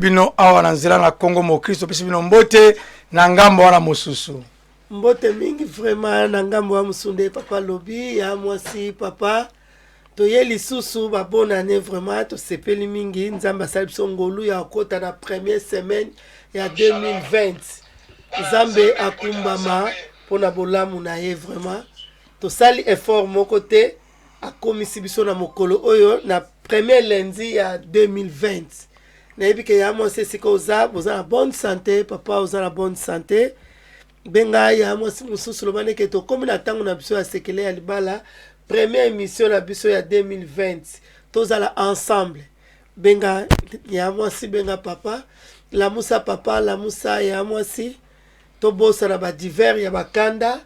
Bino awa na nzela na Congo Mokristo, topesi bino mbote na ngambo wana mosusu. Mbote mingi vraiment na ngambo ya mosusu nde papa alobi ya mwasi papa toye lisusu ba bonne année vraiment tosepeli mingi Nzambe asali biso ngolu ya kokota na première semaine ya 2020. Nzambe akumbama mpona bolamu na ye vraiment tosali effort moko te akomisi biso na mokolo oyo na premier lundi ya 2020. Nayebi ke ya mwasi esika oza boza na bonne santé, papa oza na bonne santé. Benga ya mwasi mosusu loba ndeke tokomi na ntango na biso ya sekele ya libala, première émission na biso ya 2020 tozala ensemble. Benga ya mwasi, benga papa, lamusa papa, lamusa ya mwasi, tobosana ba divers ya bakanda,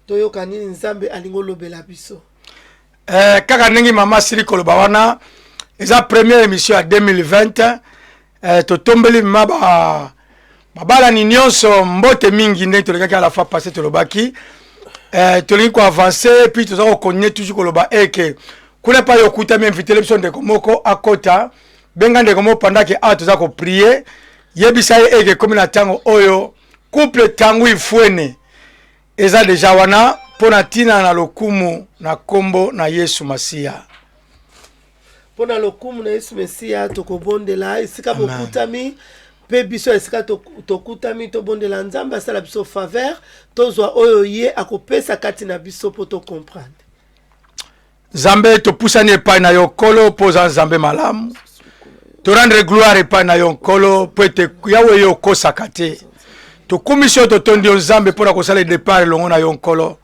toyoka nini Nzambe alingi olobela biso. Kaka ndenge mama asili koloba wana, eza première émission ya 2020. Totombeli ma babalani nyonso mbote mingi ndenge tolekaki à la fois passé tolobaki tolingi koavancer, puis toza kocontinuer toujours koloba eke kuna epai okutami invitele biso ndeko moko akota. Benga ndeko moko pendant ke awa toza koprier, yebisa ye eke ekomi na ntango oyo couple Tangu Ifwene eza deja wana mpo na ntina na lokumu na nkombo na Yesu Masiya. Mpo na lokumu na Yesu Mesiya, tokobondela esika bokutami mpe biso esika tokutami, tobondela Nzambe asala biso faveur, tozwa oyo ye akopesa kati na biso mpo tocomprendre. Nzambe, topusani epai na yo Nkolo, mpo oza Nzambe malamu. Torendre gloire epai na yo Nkolo, mpo ete Yawe yo okosaka te. Tokumisi yo, totondi yo Nzambe mpo na kosala départ elongo na yo Nkolo.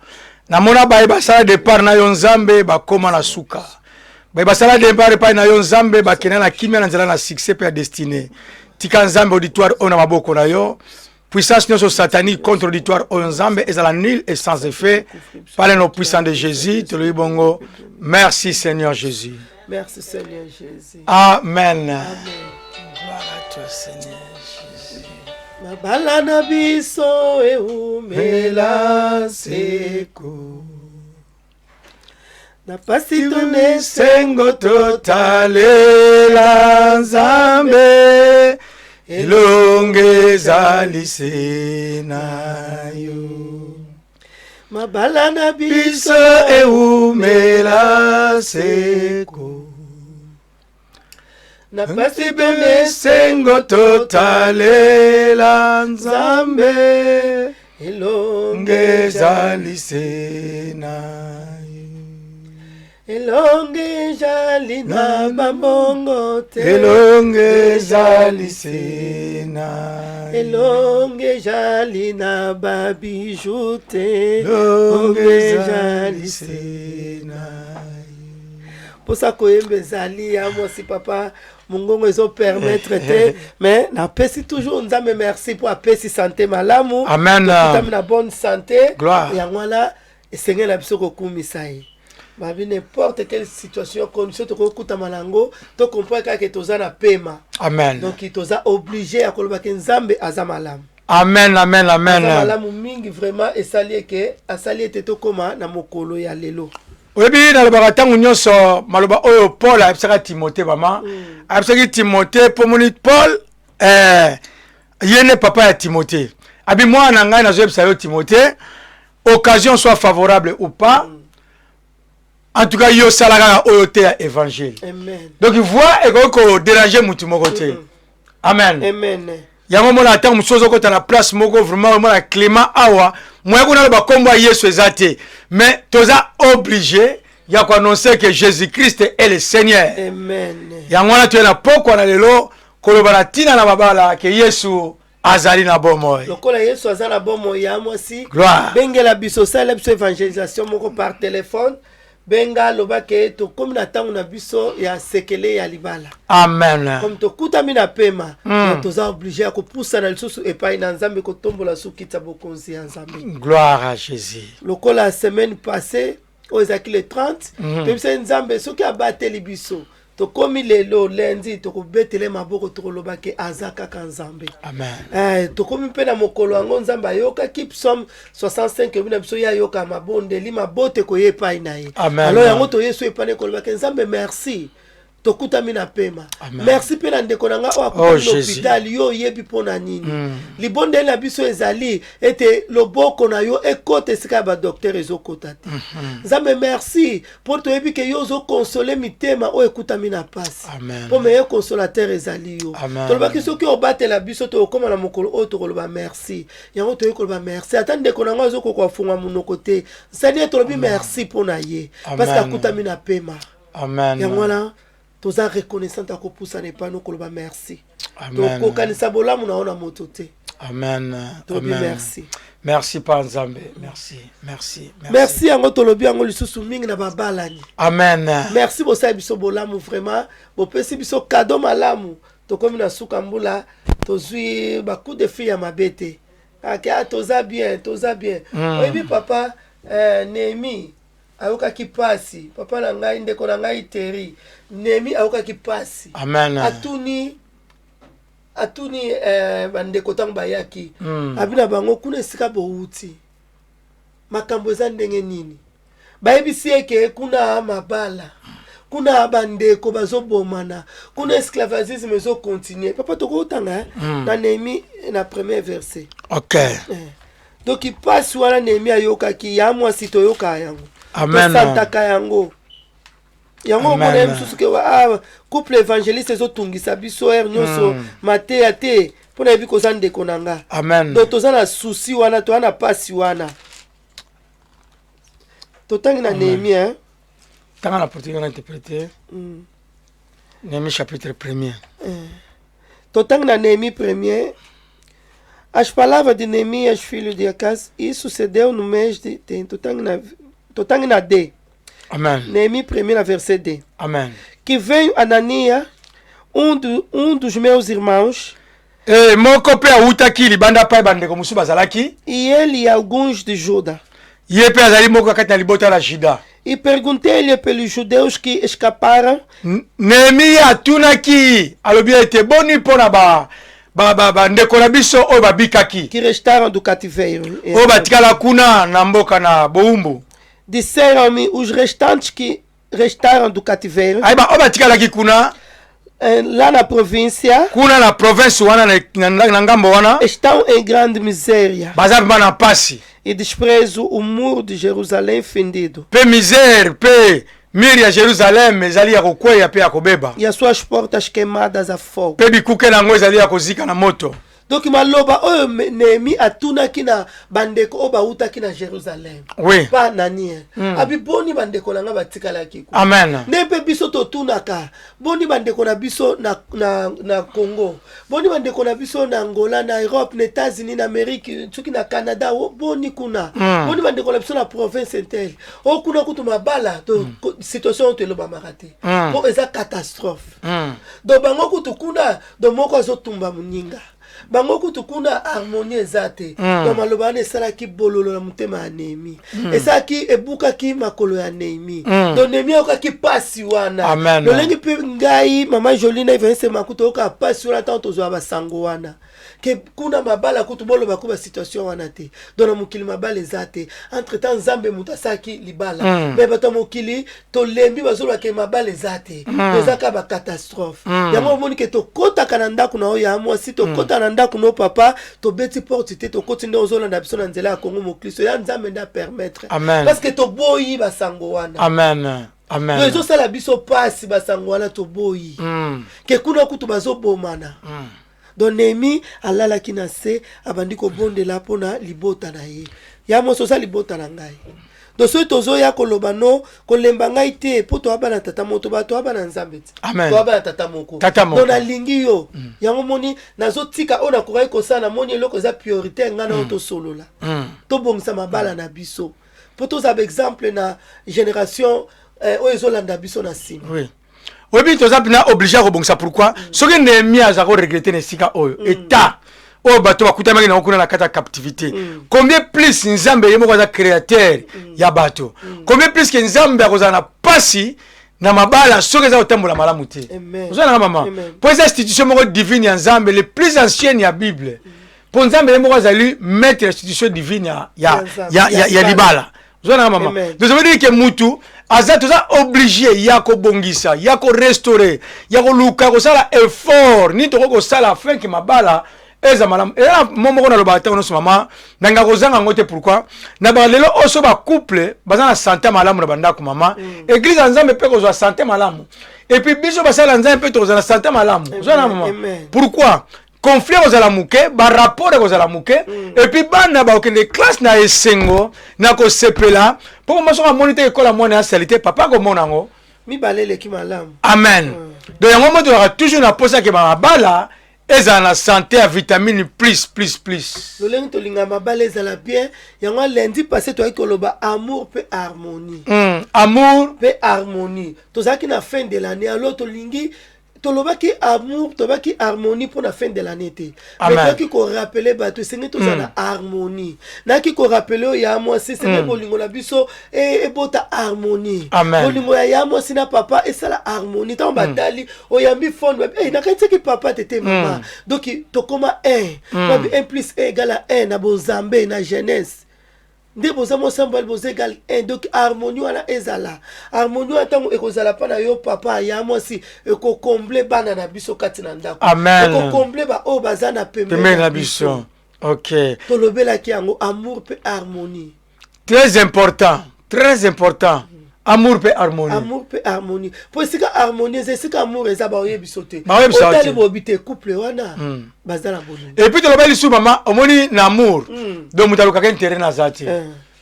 Namona baye basala départ na yo Nzambe bakóma na suka, baye basala départ epai na yo Nzambe bakenda na kimia na nzela na succès mpe ya destinée. Tika Nzambe auditoire oyo na maboko na yo. Puissance nyonso satanique contre auditoire oyo Nzambe ezala nul et sans effet par le nom puissant de Jésus. Tolobi bongo, merci Seigneur Jésus. Merci Seigneur Jésus. Amen. Amen. Gloire à toi Seigneur Jésus. Mabala na biso eumela seko na pasi to esengo, totalela Nzambe, elonge ezali se na yo. Mabala na biso eumela seko na pasi to esengo, totalela Nzambe, elonge ezali se na yo. Elonge ezali na bambongo te. Elonge ezali se na yo. Elonge ezali na babijoux te. Elonge ezali se na yo. Mposa koyemba ezali ya mwasi papa, mongongo ezopermettre te, mais napesi toujours Nzambe merci mpo apesi santé malamu. Amen. Tokutami na bonne santé. Gloire. Yango wana esengeli na biso kokumisa ye. Babi n'importe quelle situation, condition tokokutama na yango, tocomprendre kaka ke toza na pema. Amen. Donc toza obligé ya koloba ke Nzambe aza malamu. Amen, amen, amen. Aza malamu mingi vraiment. Esali eke asali ete tokóma na mokolo ya lelo. Oyebi, nalobaka ntango nyonso maloba oyo Paul ayebisaka Timote. Mama ayebisaki Timote, mpo moni Paul ye nde papa ya Timote. Abi: "Mwana na ngai, nazoyebisa yo Timote, occasion soit favorable ou pas, en tout cas yo osala kaka oyo te ya évangile." Amen. Donc voix ekoki kodéranger mutu moko te. Amen. Amen. Yango omona ntango mosusu ozokota na place moko, vraiment omona climat awa moya kuna aloba nkombo ya Yesu eza te, mais toza obligé ya koannoncer que Jésus Christ est le Seigneur. Amen. Yango wana toye na pokwa na lelo koloba na ntina na mabala, ke Yesu azali na bomoi. Lokola Yesu aza na bomoi, ya mwasi, Gloire. bengela biso, osalela biso évangélisation moko par téléphone. Benga, loba ke tokómi na ntango na biso ya sekele ya libala. Amen. Comme tokutami na pema, toza obligé ya kopusana lisusu epai na Nzambe, kotombola sukiti ya bokonzi ya Nzambe. Gloire à Jésus. Lokola semaine passée oyo ezalaki le 30, toyebisaki Nzambe soki abateli biso tokomi lelo lundi, tokobetele maboko, tokoloba ke aza kaka Nzambe. Amen. Tokomi mpe na mokolo yango Nzambe ayokaki psaume 65 ebi na biso ye ayoka mabondeli, mabote koya epai na ye. Amen. Alors yango toyesu epai na ye kolobaka Nzambe merci. Tokutami na pema. Amen. Merci mpe na ndeko na ngai oyo Oh, akutami na Jésus. hôpital. Yo oyebi mpo na nini. Libondeli na biso ezali ete loboko na yo ekota esika ya badocteur ezokota te. Nzambe, merci mpo toyebi ke yo ozoconsoler mitema oyo ekutami na pasi. Amen. Mpo meilleur consolateur ezali yo. Amen. Tolobaki soki obatela biso, tokokóma na mokolo oyo tokoloba merci. Yango toyei koloba merci. Ata ndeko na yango azokoka kofunga monoko te, sadi ye, tolobi merci mpo na ye parce que Amen. akutami na pema. Amen. Yango wana toza reconnaissante ya kopusana epai no koloba merci. Amen. Tokokanisa bolamu na yo na moto te. Amen. Tolobi Amen. merci. Merci pa Nzambe. Merci, merci, merci. Merci. Yango tolobi yango lisusu mingi na babalani. Amen. Merci, bosali biso bolamu vraiment, bopesi biso cadeau malamu. Tokomi na suka mbula, tozwi bacoup de fil ya mabe te. Ake ah, toza bien, toza bien. Oyebi papa Néhémie ayokaki pasi. Papa na ngai, ndeko na ngai Teri, Néhémie ayokaki pasi. Amen. Atuni bandeko ntango bayaki, abi na bango kuna esika bowuti, makambo eza ndenge nini? Bayebisi eke kuna mabala, kuna bandeko bazobomana, kuna esclavagisme ezocontinuer. Papa, tokotanga eh? Na Néhémie, na premier verset. Ok. Donc mpasi wana Néhémie ayokaki, ya mwasi, toyokaka yango. Amen. Tosantaka yango. Yango Amen. omona ye mosusu ke ah, couple évangéliste ezotungisa biso heure nyonso. Mateya te mpo nayebi koza ndeko na nga. Amen. Donc toza na souci wana, toza na pasi wana. Totangi na Néhémie, hein? Tanga na portugais, na interprété. Néhémie chapitre premier. Totangi na Néhémie premier. As palavras de Neemias, filho de Acas, e sucedeu no mês de tem. Totangi na D. Amen. Néhémie premier, na verset D. Amen. Que veio Anania, um dos meus irmãos, Eh, moko mpe awutaki libanda pai bandeko mosusu bazalaki, e ele e alguns de Juda. Ye mpe azali moko kati na libota ya Juda. E perguntei-lhe pelos judeus que escaparam Nehemia atunaki, alobi ete boni mpo na bandeko ba, ba, na biso oyo babikaki, que restaram do cativeiro. Oyo batikala kuna na mboka na bowumbu. Disseram-me: os restantes que restaram do cativeiro, Ayeba oyo batikalaki kuna, lá na província, kuna na province wana, na ngambo wana, estão em grande miséria baza mpenza na pasi, e desprezo, o muro de Jerusalém fendido mpe misère, mpe mur ya Jérusalem ezali ya kokweya mpe ya kobeba, e as suas portas queimadas a fogo. Mpe bikuke na yango ezali ya kozika na moto. Donc maloba oyo Néhémie atunaki na bandeko oyo bautaki na Jérusalem, pa nani abi boni bandeko na ngai batikalaki kuna. Amen. Nde mpe biso totunaka boni bandeko na biso na Congo, boni bandeko na biso na Angola, na Europe, na États-Unis, na Amérique, soki na Canada, boni kuna, boni bandeko na biso na province un tel oyo kuna kutu mabala to situation oyo toelobamaka te, mpo eza catastrophe. Donc bango kutu kuna, donc moko azotumba moninga, bango kutu kuna harmonie eza te. Donc maloba wana esalaki bololo na motema ya Néhémie, esalaki, ebukaki makolo ya Néhémie. Donc Néhémie ayokaki pasi wana. Amen. Lolenge mpe ngai, mama Jolie na Evangeliste Makuta, oyokaka pasi wana ntango tozwa basango wana ke kuna mabala kutu boloba ku basituation wana te. Donc na mokili mabala eza te. Entre temps Nzambe moto asalaki libala, mais bato ya mokili tolembi, bazoloba ke mabala eza te, eza kaka bacatastrophe. Yango omoni ke tokɔtaka na ndako na oyo ya mwasi, tokɔta na ndako no papa, tobeti porte te, tokɔti nde ozolanda biso na nzela ya Kongo Moklisto ya Nzambe nde apermettre, Amen. parce que toboyi basango wana. Amen, amen. Donc ezosala biso pasi, basango wana toboyi, ke kuna kutu bazobomana. Donc Néhémie alalaki na se, abandi kobondela mpona libota na ye. Ya mwasi, oza libota na ngai. Donc soki tozoya koloba no, kolemba ngai te, mpo toya bana tata moko, toya bana Nzambe te. Amen. Toya bana tata moko. Tata moko. Donc nalingi yo. Yango moni nazotika oyo nakokaki kosala, namoni eloko eza priorité ngai na oyo tosolola, tobongisa mabala na biso mpo tozala baexemple na génération oyo ezolanda biso na nsima. Oui, oyebi, toza mpenza obligé ya kobongisa. Pourquoi? Soki Nehemia aza koregretter na esika oyo, état oyo bato bakutamaki nango kuna na kati ya captivité, combien plus Nzambe ye moko aza créateur ya bato, combien plus ke Nzambe akozala na pasi na mabala soki eza kotambola malamu te? Amen. Oza nanga mama, Amen. mpo eza institution moko divine ya Nzambe, le plus ancienne ya Bible, mpo Nzambe ye moko azali maître ya institution divine ya Ya Nzambe. Ya Ya libala. Oza nanga mama? Amen. Donc ça veut dire que mutu Aza toza obligé ya kobongisa, ya korestaurer, ya koluka kosala effort nini tokoki kosala afin ke mabala eza malamu. Eza na mo moko nalobaka ntango nyonso, mama nanga kozanga yango te. Pourquoi na balelo oyo so bacouple baza na santé malamu na bandako, mama, église ya Nzambe mpe kozwa santé malamu, et puis biso basala Nzambe mpe tokozala na santé malamu. Oza na mama. Amen. Pourquoi? Conflit ekozala moke, barapport ekozala moke, et puis bana bakokende classe na esengo, na kosepela, mpo mama soki amoni te ekola mwana ya sali te, papa akomona yango. Mibale eleki malamu. Amen. Donc yango mo tozalaka toujours na posa ke bamabala ezala na santé ya vitamine plus plus plus. Lolenge tolinga mabala ezala bien, yango lundi passé toyaki koloba amour mpe harmonie. Amour mpe harmonie. Tozalaki na fin de l'année, alors tolingi tolobaki amour, tolobaki harmonie mpo na fin de l'année te, mais Amen. toyaki korappeler bato, esengeli tozala na harmonie. Nayaki korappeler oyo ya mwasi, esengeli bolingo na biso ebota harmonie. Amen. Bolingo ya mwasi na papa esala harmonie. Ntango batali oyambi phone, babi: "Hey, nakanisaki papa te te mama." Donc tokóma 1, babi 1 plus 1 égale à 1 na bonzambe na jeunesse nde boza mwasi na mobali, boza égal 1. Donc harmonie wana ezala, harmonie wana ntango ekozala mpa na yo papa, ya mwasi, ekocombler bana na biso kati na ndako. Amen. Ekocombler baoyo baza na pembeni pembeni na biso, ok. Tolobelaki yango, amour mpe harmonie. Très important, très important, amour mpe harmonie. Amour mpe harmonie, mpo esika harmonie eza, esika amour eza, baoyebi biso te. Baoyebi biso Otali te. boyebi te couple wana baza na bolingo. Et puis toloba lisusu, mama, omoni na amour, donc moto alukaka intérêt na aza te.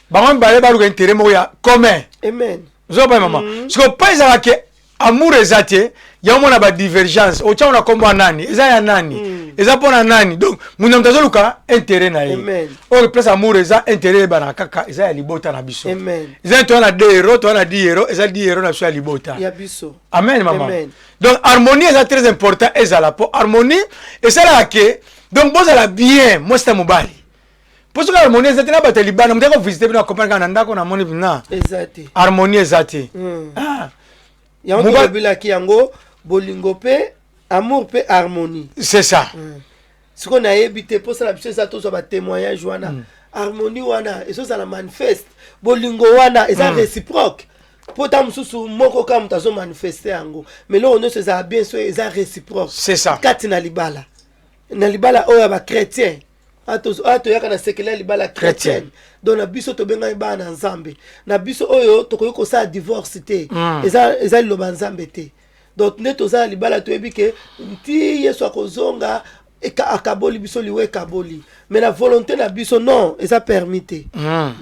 Bango mibale baluka intérêt moko ya commun. Amen. Ozoba mama, siko pa ezalaka ke amour eza te, yango mona badivergence, otyango na nkombo ya nani, eza ya nani, eza mpo na nani. Donc moto na moto azoluka intérêt na ye. Amen. Oyo place amour eza, intérêt eyebanaka kaka, eza ya libota na biso. Amen. Eza toza na 2 euro, toza na 10 euro, eza 10 euro na biso ya libota. Ya biso. Amen, mama. Amen. Donc harmonie eza très important ezala, mpo harmonie esalaka ke donc bozala bien mwasi na mobali, mpo soki harmonie eza te na bato ya libanda, moto akovisiter bino, acomprendre kaka na ndako namoni na Eza te. Harmonie eza te. Ah, Yango tolobelaki yango, bolingo mpe amour mpe harmonie. C'est ça. Sikoyo nayebi te, mposa na biso eza tozwa batémoignage wana, harmonie wana ezozala manifeste, bolingo wana eza réciproque, mpo ta mosusu moko kaka moto azomanifeste yango, mais eloko nyonso ezala bien so eza réciproque. C'est ça. Kati na libala, na libala oyo ya bachrétien, aya toyaka na sekele ya libala chrétienne, donc na biso tobengami bana na Nzambe, na biso oyo tokoki kosala divorce te. Eza liloba Nzambe te. Donc nde toza na libala, toyebi ke nti Yesu akozonga, akaboli biso, liwa ekaboli, mais na volonté na biso non, eza permis te.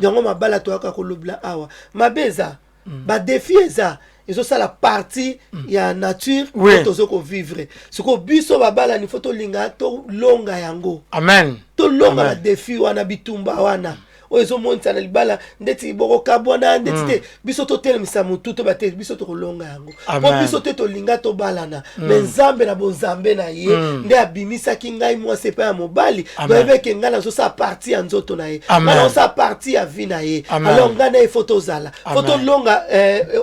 Yango mabala toyaka kolobela awa, mabe eza, badéfi eza, ezosala partie ya nature oyo tozo kovivre. Sikoyo biso babalani, faut tolinga tolonga yango. Amen. Tolonga Amen. badéfi wana, bitumba wana oyo ezomonisa na libala ndeti bokokabwana ndeti te. Biso totelemisa motu to bate, biso tokolonga yango, mpo Amen. biso te tolinga tobalana, mais Nzambe na bonzambe na ye nde abimisaki ngai mwasi epai ya mobali. Amen. Toyebeke ngai nazosala partie ya nzoto na ye, Amen. ngai nazosala partie ya vie na ye. Amen. Alors ngai na ye, faut tozala, faut Amen. tolonga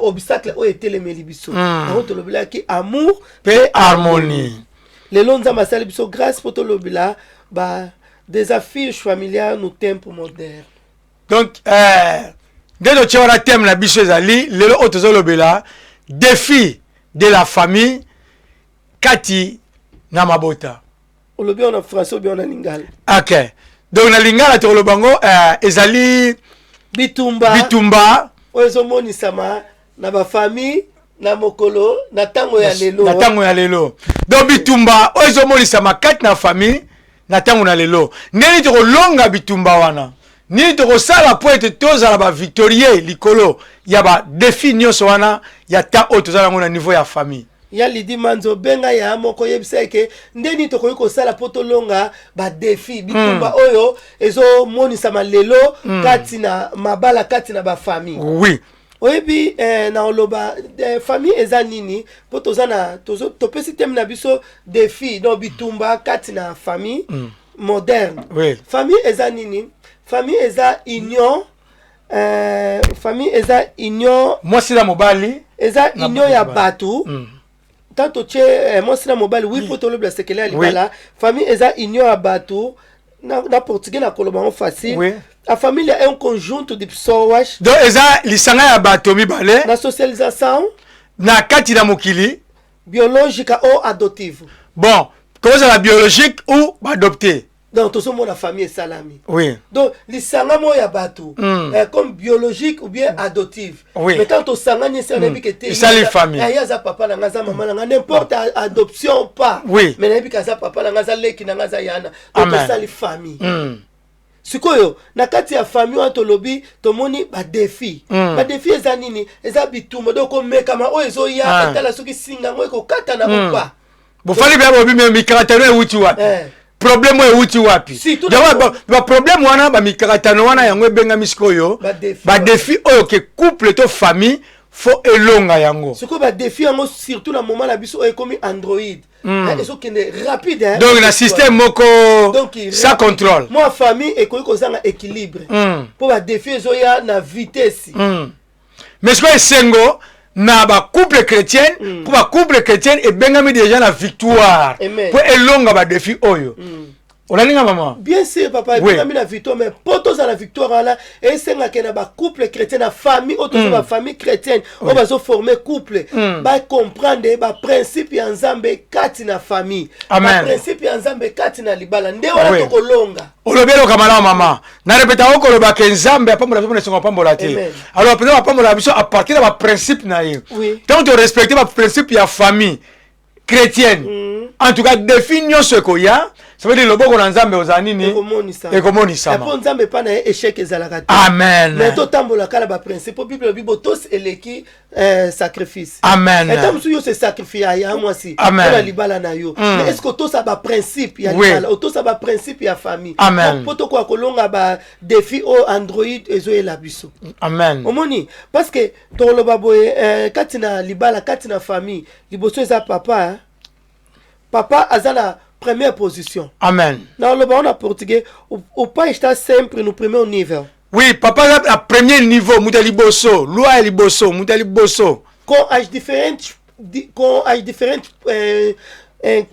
obstacle oyo etelemeli biso. Yango tolobelaki amour mpe harmonie. Lelo Nzambe asali biso grâce mpo tolobela ba des affiches familiales no tempo moderne. Donc nde totie wana thème na biso ezali lelo oyo tozolobela défi de la famille, kati na mabota. Olobi wana français, obi wana lingala. Ok, donc na lingala tokoloba yango ezali bitumba bitumba oyo ezomonisama na bafamille na mokolo na ntango ya lelo. Na ntango ya lelo. Donc bitumba oyo ezomonisama kati na famille na ntango na lelo, ndeni tokolonga bitumba wana, nini tokosala mpo ete tozala bavictorieux likolo ya badéfi nyonso wana ya ta oyo toza yango na niveau ya famille. Ya Lidi Manzo, obenga ya moko, oyebisa eke ndeni tokoki kosala mpo tolonga badéfi, bitumba oyo ezomonisama lelo kati na mabala, kati na bafamille. Oyebi na oloba famille eza nini, mpo toza na topesi thème na biso défi, donc bitumba kati na famille moderne. Famille eza nini? Famille eza union, famille eza union mwasi na mobali. Eza Na union ya mobali. bato. Tant totie mwasi na mobali, oui, mpo tolobela sekele ya libala. Famille eza union ya bato, na portugais na koloba yango facile. A família é um conjunto de pessoas. Donc eza lisanga ya bato mibale. Na socialização. Na kati na mokili. Biológica ou adotivo. Bon, kozala biologique ou adopté. Donc tozomona famille esalami. Oui. Donc lisanga moko ya bato comme biologique ou bien adoptive. Oui. Mais quand tosangani, esi nayebi ke te Esali famille. Ye aza papa na nga, aza mama na nga, n'importe adoption ou pas. Mais nayebi ke aza papa na nga, aza leki na nga, aza yana. Donc Amen. tosali famille. Sikoyo na kati ya famille wana, tolobi tomoni badéfis. Badéfis eza nini? Eza bitumba, donc komekama oyo ezoya. Etala soki singa yango ekokatana ou pas. Bofali mpe bobi, me mikakatano ewuti wapi? Problème oyo ewuti wapi? Surtout Yango baproblème wana, bamikakatano wana, yango ebengami sikoyo Badéfis. Badéfis oyo ke couple to famille faut elonga yango. Sikoyo badéfis yango, surtout na moment na biso oyo ekomi Android. Ezokende rapide, hein. Donc na système moko Donc, sans contrôle. Mwa famille ekoki kozanga équilibre mpo badéfis ezoya na vitesse. Mais sikoyo esengo na bacouple chrétienne, mpo bacouple chrétienne ebengami déjà na victoire Amen. mpo elonga badéfis oyo. Olalinga mama? Bien sûr, papa. Ebengami na victoire, mais mpo tozala na victoire wana, esengaka na bacouple chrétien, na famille oyo toza, bafamille chrétienne oyo bazoforme couple, bacomprendre baprincipe ya Nzambe kati na famille. Amen. Baprincipe ya Nzambe kati na libala, nde wana tokolonga. Olobi eloka malamu, mama. Na répéta okoloba ke Nzambe apambola biso mpona esengo, apambola te. Amen. Alors mpenza apambola biso à partir ya baprincipe na ye. Ntango torespecte baprincipe ya famille chrétienne, en tout cas défi nyonso ekoya, ça veut dire loboko na Nzambe ozala nini? Ekomonisama. Ekomonisama. Mpo Nzambe epa na ye échec ezalaka te. Amen. Mais totambola kala baprincipe, po Bible elobi botosi eleki sacrifice. Amen. Ata mosusu yo se sacrifie ya mwasi Amen. mpona libala na yo, mais est ce que otosa baprincipe ya libala, otosa baprincipe ya famille? Amen. Po tokoka kolonga badéfis oyo Android ezoyela biso. Amen. Omoni, parce que tokoloba boye, kati na libala, kati na famille, liboso eza papa, hein? Papa aza na première position. Amen. Na oloba na portugais, o pai está sempre no primeiro nível. Oui, papa aza na premier niveau, moto ya liboso, loi ya liboso, moto ya liboso. Com as diferentes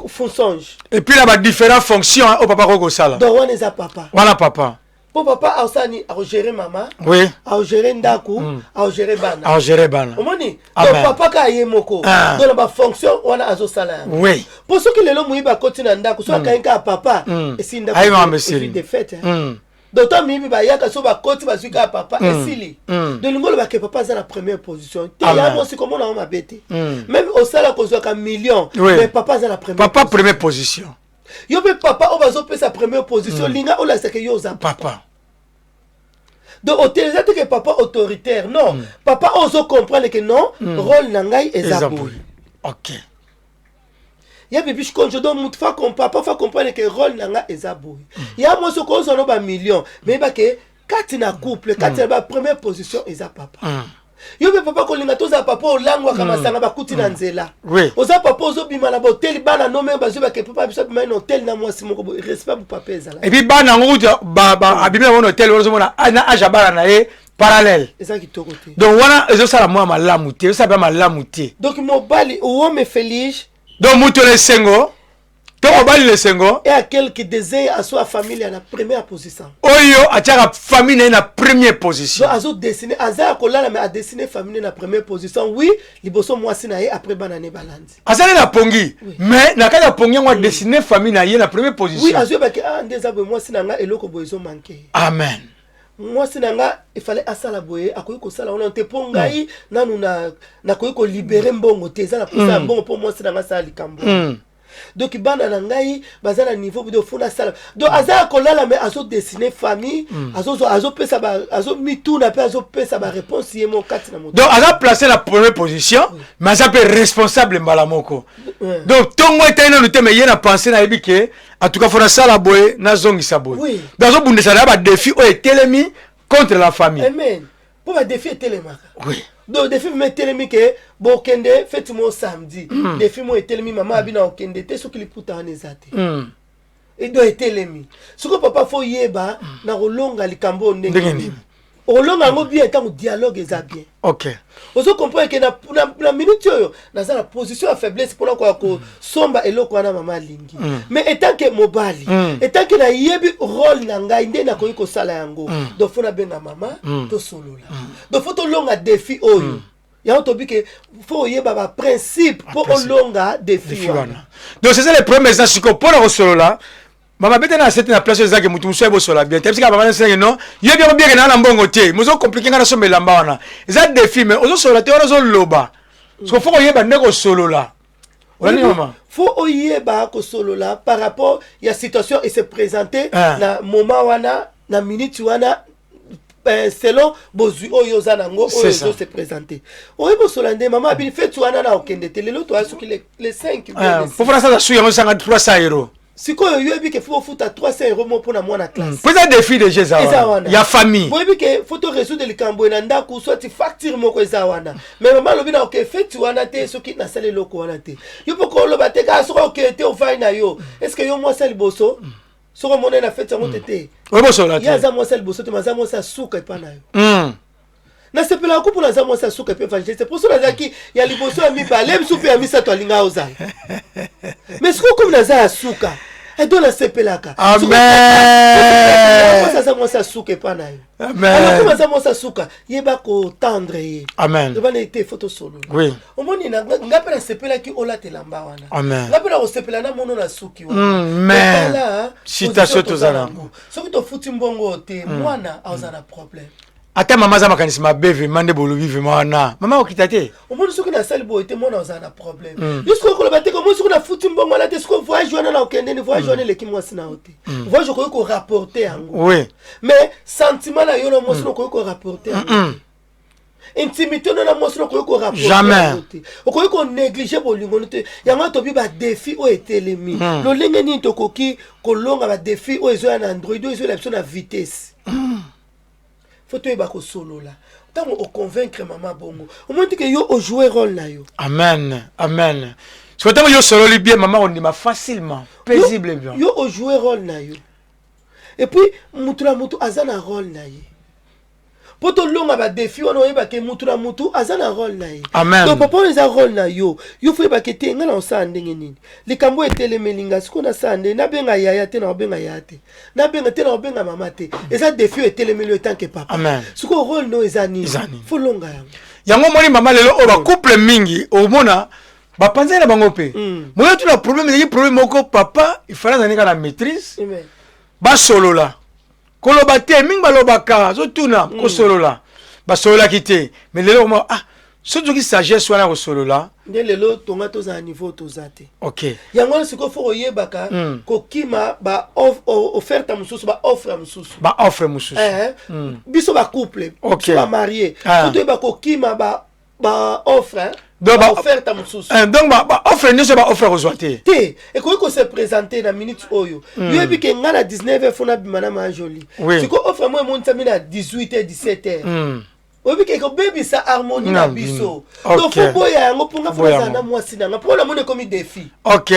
funções. Et puis na badifférent fonctions oyo papa akoki kosala. Donc wana eza papa. Wana papa. Mpo papa aosala nini? Akogere mama, aogere ndako, aogere bana. Agere bana. Omoni? Amen. Donc papa kaka ye moko. Donc na bafonction wana azosala yango. Mpo soki lelo moyibi akoti na ndako, so akangi kaka papa, esili ndako. Ayi makambo esili. Ezwi défaite, hein. Donc to miyibi bayaka, so bakoti, bazwi kaka papa, esili. Donc lingo olobake papa aza na première position te. Amen. Ya mwasi komona yango mabe te. Même osala kozwaka million, mais papa aza na première Papa position. première position. Yo mpe papa oyo bazopesa première position, linga olakisaka yo oza papa. Donc eza te ke papa autoritaire, non. Papa oyo ozocomprendre ke non, rôle na ngai eza Eza boye. Boye, ok. Ya bibi shikonjo, donc mutu fa papa fa comprendre ke rôle na nga eza boye. Ya mwasi, okozwa no bamillion, mais yeba ke kati na couple, kati na ba première position eza papa. Yo mpe papa, kolinga tozala papa olangwaka masanga, bakuti na nzela. Oza papa ozobima na bahôtel, bana no me bazwi bake papa biso abima na hôtel na mwasi moko boye. Respect bu papa ezala. Et puis bana yango kutu abimi na bango na hôtel wana, ozomona na age ya bana na ye parallèle. Eza kitoko te. Donc wana ezosala mwa malamu te, ezosala mpe malamu te. Donc mobali, o homem feliz Donc moto na esengo to mobali na esengo é aquele que desenha a sua família na première position. Oyo atiaka famille na ye na première position. Donc azodessine, aza ya kolala, mais adessine famille na première position. Oui, liboso mwasi na ye, après bana ne balandi. Azali na pongi, mais na kati ya pongi yango adessine famille na ye na première position. Azoyebaki ah, nde eza boye, mwasi na nga eloko boye ezomanke. Amen. Mwasi na nga efale asala boye, akoki kosala wana te mpo ngai nanu nakoki kolibérer mbongo te, eza na posa ya mbongo mpo mwasi na nga asala likambo. Donc bana na ngai baza na niveau donc faut nasala. Donc aza ya kolala, mais azodessine famille, azozwa, azopesa, azomituna mpe azopesa baréponse ye moko kati na moto. Donc aza placé na première position, mais aza mpe responsable mbala moko. Donc ntongo etali nanu te, mais ye na pensée nayebi ke en tout cas faut nasala boye, nazongisa boye. Donc azobundisa na ya badéfis oyo etelemi contre la famille. Amen, mpo badéfis etelemaka. Donc défi vraiment etelemi ke bokende feti mo samedi, défi mo etelemi, mama abi na okende te soki liputa wana eza te. Edo etelemi sikoyo, papa faut yeba na kolonga likambo oyo ndenge ndenge nini. Nini? Olonga yango bien ntango dialogue eza bien. Ozo comprendre ke na minute oyo naza na position ya faiblesse mpona koya kosomba eloko wana mama alingi. Mais étant que mobali, étant que nayebi rôle na ngai nde nakoki kosala yango, donc faut nabenga mama, tosolola. Donc faut tolonga défi oyo. Yango tobi ke faut oyeba baprincipe mpo olonga défi wana. Donc c'est ça le problème. Eza sikoyo mpona kosolola, mama bete na sete na place oyo ezaki motu mosusu ayebosola bien te. Bisika mama nasenge non, yebi yango bien ke naa na mbongo te, mozo compliquer ngai nasomba elamba wana. Eza défi, mais ozosolola te wana, ozoloba siko faut koyeba nde kosolola. Olandi, mama? Faut oyeba kosolola par rapport ya situation e se présenter na moment wana, na minute wana, selon bozwi oyo oza nango, oyo ezo se présenter. Oyebi osola nde mama abini feti wana na okende te. Lelo toya soki le 5. Po fana sasa su yango esanga 300 euro. Sikoyo yoyebi ke faut ofuta 300 euro mo mpona mwana classe. Po eza défi déjà, eza wana ya famille. Boyebi ke faut to résoudre likambo na ndako, soit facture moko eza wana, mais mama alobi na oke feti wana te soki nasala eloko wana te. Yo mpo koloba te kaka soki okee te, ofai na yo. Est ce que yo mwasi ya liboso soki omona na feti yango te te? Oyebi Ye aza mwasi ya liboso te, ma aza mwasi ya suka epa na yo. Nasepelaka ku mpona aza mwasi ya suka epe évangéliste, mpo so nazalaki ya liboso, ya mibale, misu mpe ya misato, alinga ozala. Mais sikoyo komi naza ya suka, edo nasepelaka. Amen. Mwasi aza mwasi ya suka epa na yo. Alors komi aza mwasi ya suka, yeba kotendre ye. Amen. Yeba na ete faut tosolola. Omoni, nga mpe nasepelaki olata elamba wana. Amen. Nga mpe na kosepela na mono na suki wana. Mais situation toza nango. Soki tofuti mbongo te, mwana aza na problème. Ata mama aza makanisi mabe, vraiment nde bolobi vraiment wana, mama okita te. Omoni, soki nasali boye te, mwana ozala na problème. Yo sikoyo koloba te, omoni, soki nafuti mbongo wana te, sikoyo voyage wana na okende ni voyage wana eleki mwasi na yo te. Voyage okoki korapporter yango, mais sentiment na yo na mwasi okoki korapporter yango te. Intimité no na mwasi okoki korapporter yango te. Okoki konégliger bolingo no te. Yango tobi badéfi oyo etelemi, lolenge nini tokoki kolonga badéfi oyo ezoya na android, oyo ezoyela biso na vitesse? Faut toyeba kosolola. Ntango oconvaincre mama bongo, omoni tike yo ojoue rôle na yo. Amen, amen. Soki ntango yo osololi bien, mama ondima facilement, paisible, bien. Yo ojoue rôle na yo, et puis mutu na mutu aza na rôle na ye. Mpo tolonga badéfi wana, oyebake mutu na mutu aza na rôle na ye. Amen. Donc papa, oyo eza rôle na yo. Yo faut oyebake te ngai na osala ndenge nini, likambo etelemeli nga sikoyo, nasala ndenge nabenga yaya te, na obenga yaya te, nabenga te, na obenga mama te. Eza défi oyo etelemeli yo etanke papa. Amen. Sikoyo rôle no eza nini? Eza nini? Faut longa yango. Yango omoni, mama, lelo oyo bacouple mingi omona bapanzani na bango mpe. Moyo tuna problème ezalaki problème moko, papa ifale azali kaka na maîtrise. Amen. Basolola, koloba te mingi, balobaka azotuna kosolola, basololaki te. Mais lelo oma, ah, soki soki sagesse wana ya kosolola. Nde lelo tonga tozala niveau toza te. Yango wana sikoyo faut koyebaka kokima baofferte mosusu, baoffre mosusu. Baoffre mosusu. Biso bacouple, biso bamariés, faut toyeba kokima baoffre, Donc, baofferte mosusu. Donc baoffre nyonso, baoffre kozwa te. Te, ekoki kose présenter na minute oyo. Yoyebi ke ngai na 19 heures faut nabima na ma Jolie. Sikoyo offre mo emonisami na 18 heures, 17 heures, oyebi ke ekobebisa harmonie na biso. Donc faut boya yango, mpo nga faut Boya nazala yango. na mwasi na nga, mpo namoni ekomi défi. Ok,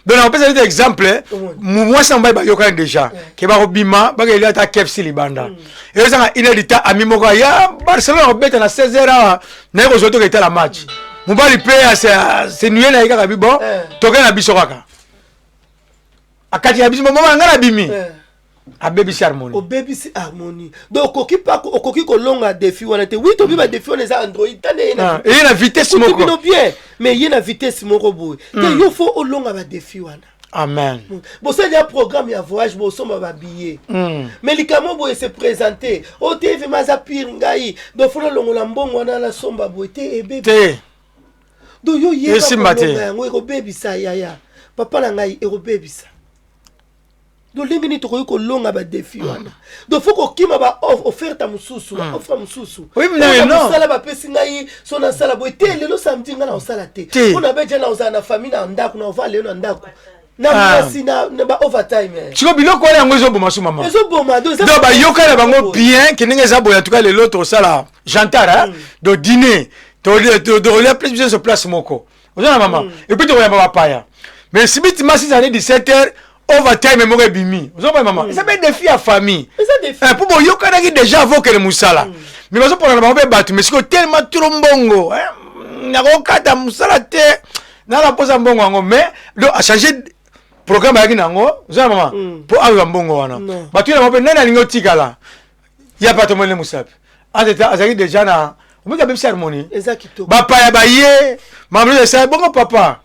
donc nakopesa neti exemple: mwasi na mobali bayokani déjà ke bakobima, bakeli ata KFC libanda, ezanga une heure du temps. Ami moko ya Barcelone akobeta na 16 heures awa, naye kozwa, toke etala match. Mobali mpe asenuye na ye kaka bi bon, toke na biso kaka, akati na biso, mama na ngai nabimi. Abebisi harmonie. Obebisi harmonie. Donc okoki pa, okoki kolonga défi wana te. Oui, tobi badéfi wana eza android tande ye na Ah, eye na vitesse kuti moko. Bino bien, mais ye na vitesse moko boye te. Yo faut olonga badéfi wana. Amen. Bosali ya programme ya voyage, bosomba babillet, mais likambo boye se présente oyo te, vraiment aza pire ngai, donc faut nalongola mbongo wana, nasomba boye te, ebebi. Te. Donc yo yeba Esimba te. kolonga yango, ekobebisa yaya, papa na ngai, ekobebisa. Donc ndenge nini tokoki kolonga badéfi wana? Donc faut kokima baofferte mosusu, baoffre mosusu. Oui, mais non. Mosala bapesi ngai, so nasala boye te, lelo samedi ngai na kosala te. Te. Mpo na beja na kozala na famille na ndako, na ova lelo na ndako na Ah. mwasi na ba overtime. Siko biloko wana, yango ezoboma so mama. Ezoboma. Donc Donc bayoka na bango bien ke ndenge eza boye, en tout cas lelo tosala gentar, donc dîner, tokolia place biso, place moko oza na mama, et puis tokoyamba bapaya. Mais sibitima sisi ane 17 heures. Overtime moko ebimi, ozomona mama, eza mpe défi ya famille. Eza défi. Mpo boyokanaki déjà avant okende mosala, mais bazopona na bango mpe bato, mais sikoyo tellement trop mbongo, nakokata mosala te, nala mposa mbongo yango. Mais donc achange programme ayaki na yango, ozona mama, mpo azwa mbongo wana. Non. Bato na bango mpe, nani alingi otikala ya bato mone mosapi. Entre temps azalaki déjà na omoki, abebisi harmonie. Eza kitoko. Bapaya baye, makambo nyonso esala bongo. Papa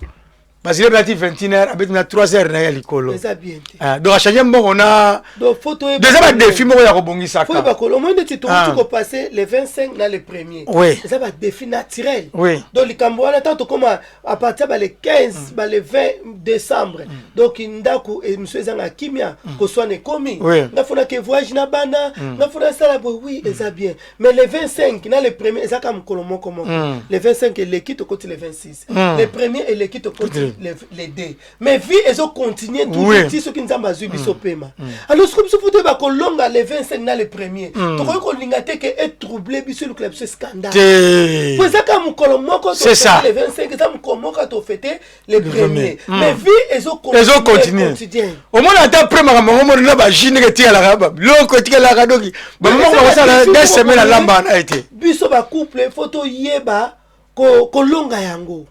bazili abeti 21 heure, abeti na 3 heures na ye ya likolo. Eza bien te. Ah, donc achange mbongo na Donc faut toyeba. Déjà badéfi moko ya Faut kobongisaka. yeba kolo omoi neti Ah. tokuti kopasser le 25 na le premier. Eza badéfi naturel. Donc likambo wana, ntango tokóma à partir ba le 15, ba le 20 décembre, donc ndako mosusu ezanga kimia, koswana ekomi. Nga fona ke voyage na bana, nga fona asala boye. Oui, eza bien, mais le 25 na le premier eza kaka mokolo moko moko. Le 25 eleki, tokoti le 26. Le premier eleki, tokoti le 2, mais vie ezocontinue toujours ti soki Nzambe azwi biso pema. Alors soki biso faut toyeba kolonga le 25 na le premier, tokoki kolinga te ke etrouble biso, elukela biso scandale. Te. Po eza kaka mokolo moko. C'est ça. Tofete le 25, eza mokolo moko tofete le premier. premier, mais vie ezocontinue. Quotidien. Omona ata après makambo yango, omona na baji ndenge etikalaka, babiloko etikalaka, doki bamama Eza bakosala badéfi deux moko semaines boye. alambaka na ye te. Biso bacouple, faut toyeba kolonga yango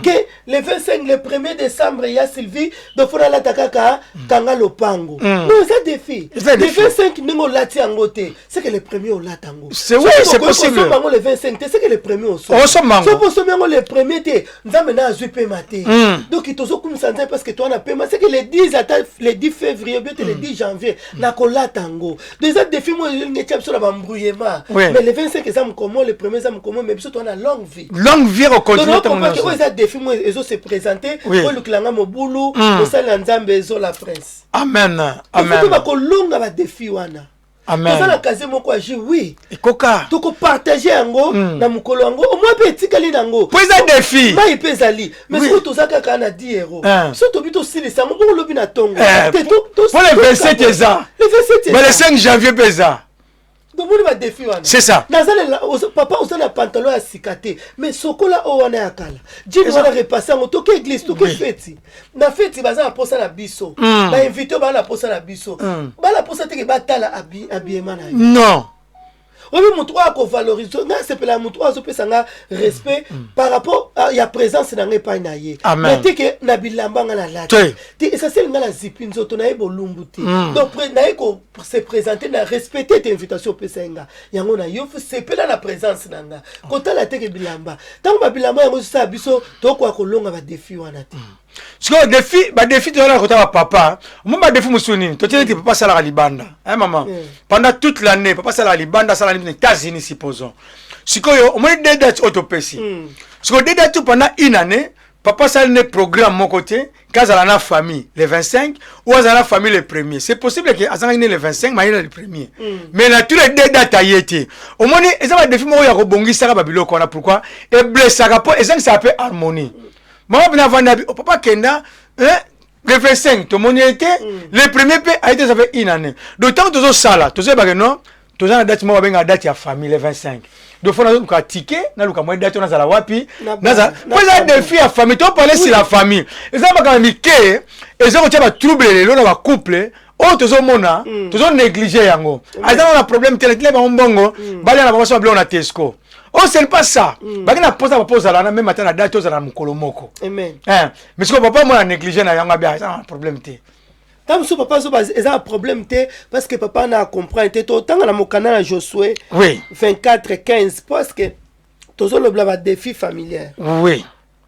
ke le 25, le 1er décembre ya Sylvie, donc faut nalata kaka kanga lopango. Non, eza défi. Eza Le défi. 25, ndenge olati yango te, c'est que le premier olata yango. Oui, c'est possible. Osomba yango le 25 te, c'est que le premier osomba. Osomba yango. Soki osombi yango le premier te, Nzambe na azwi pema te. Donc tozokumisa Nzambe parce que toa na pema, c'est que le 10, ata le 10 février bien te, le 10 janvier nakolata yango. Donc eza défi moko elingi etia biso na bambrouillement. Mais le 25 eza mokomo, le premier eza mokomo, mais biso toa na longue vie. Longue vie Donc ekocontinue ntango nakomprendre oyo nyonso. Eza défi moko ezose présente. Olukilanga mobulu, kosalela Nzambe ezola prince. Amen. Amen. Amen. Bakolonga badéfi wana. Toza na Amen. casier moko ya jus, oui. Ekoka. Tokopartage yango na mokolo yango, omoi mpe etikali nango. Po eza défi. Mai mpe ezali, mais soki toza kaka na 10 euro, so tobi tosilisa yango bongo lobi na ntongo te. Po le 27 eza. Le 27. Ba le 5 janvier mpe eza. Tomoni badéfi wana. C'est ça. Nazalela papa, oza na pantalon ya sika te, mais sokola oyo wana ya kala, jean wana repasse yango. Toke église, toke feti, na feti baza na posa na biso, bainvité oyo baza na posa na biso, baa na posa teke batala habillement na yo. Non. Oyebi motu oyo akovalorize nga, asepela motu oyo azopesa nga respect par rapport ya présence na nga epai na ye. Amen. Mais te ke na bilamba nga nalati. Te. Te, essentiel nga na zipi nzoto naye bolumbu te. Donc naye ko se présenter na respecte te invitation opesa ye nga yango na yo, sepela na présence na nga, kotala teke bilamba. Ntango babilamba yango ezosala biso, tokoka kolonga badéfi wana te. Sikoyo défi, badéfi tozalaka kota bapapa mo, badéfi mosusu nini? Totie neti papa asalaka libanda, hein, mama? Pendant toute l'année papa asalaka libanda, asala nini na États-Unis, supposons. Sikoyo omoni deux dates oyo topesi. Sikoyo deux dates pendant une année, papa asali ne programme moko te kazala na famille le 25 ou azala na famille le premier. C'est possible ke azalaki ne le 25, maye na le premier, mais na tous les deux dates aye te. Omoni, eza badéfi moko ya kobongisaka babiloko wana. Pourquoi eblessaka? Mpo ezangisaka mpe harmonie. Mama mpena avandi abi, oh, papa kenda, hein, le 25 tomoni ye te, le premier mpe aye te, ça fait une année. Donc ntango tozosala, tozoyebake non, toza na date moko babengaka date ya famille, le 25. Donc faut naluka ticket, naluka mwa date oyo nazala wapi. Nazala po eza défi ya famille. Toparle sur la famille, eza makambo mike eza kotia batrouble lelo na bacouple oyo tozomona, tozonéglige yango. Aza na problème te, natile bango mbongo, balia na bango so babiloko na Tesco. Oh, ce n'est pas ça. Baki na posa papa ozala na même ata na date, ozala na mokolo moko. Amen. Hein, mais sikoyo papa mwana néglige na yango, abia eza na problème te. Ntango mosusu papa azoba eza na problème te parce que papa na comprendre te. Totanga na mokanda na Josué 24 15, parce que tozolobela badéfi familial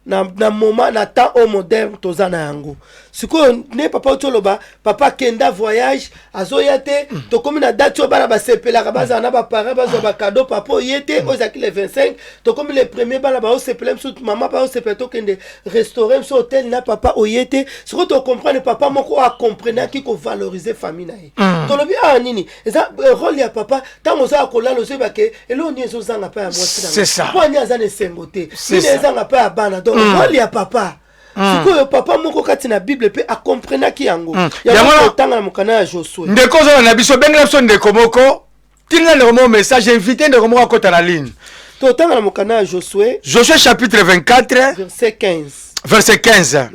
na moment, na temps oyo moderne toza na yango sikoyo. Nde papa oti oloba, papa akenda voyage, azoya te. Tokomi na date oyo bana basepelaka bazala na baparent, bazwa bacadeau, papa oye te. Oyo ezalaki le 25, tokomi le premier, bana baosepela, mosusu mama baosepela, tokende restaurant, mosusu hotel na papa oye te. Sikoyo tocomprendre papa moko oyo acomprenaki kovaloriser famille na ye. Tolobi awa nini? Eza rôle ya papa. Ntango oza ya kolala, ozoyeba ke eloko nini ezozanga mpa ya mwasi na C'est ça. mpo ani aza na esengo te, C'est nini ça. ezanga mpa ya bana. Donc rôle ya papa. Sikoyo papa moko kati na Bible mpe acomprenaki yango. Yango totanga na mokanda ya Josue. Ndeko ozala na biso, bengela biso ndeko moko, tindela ndeko moko message, invité ndeko moko akota na ligne. Totanga na mokanda ya Josue. Josué chapitre 24. Verset 15. Verset 15.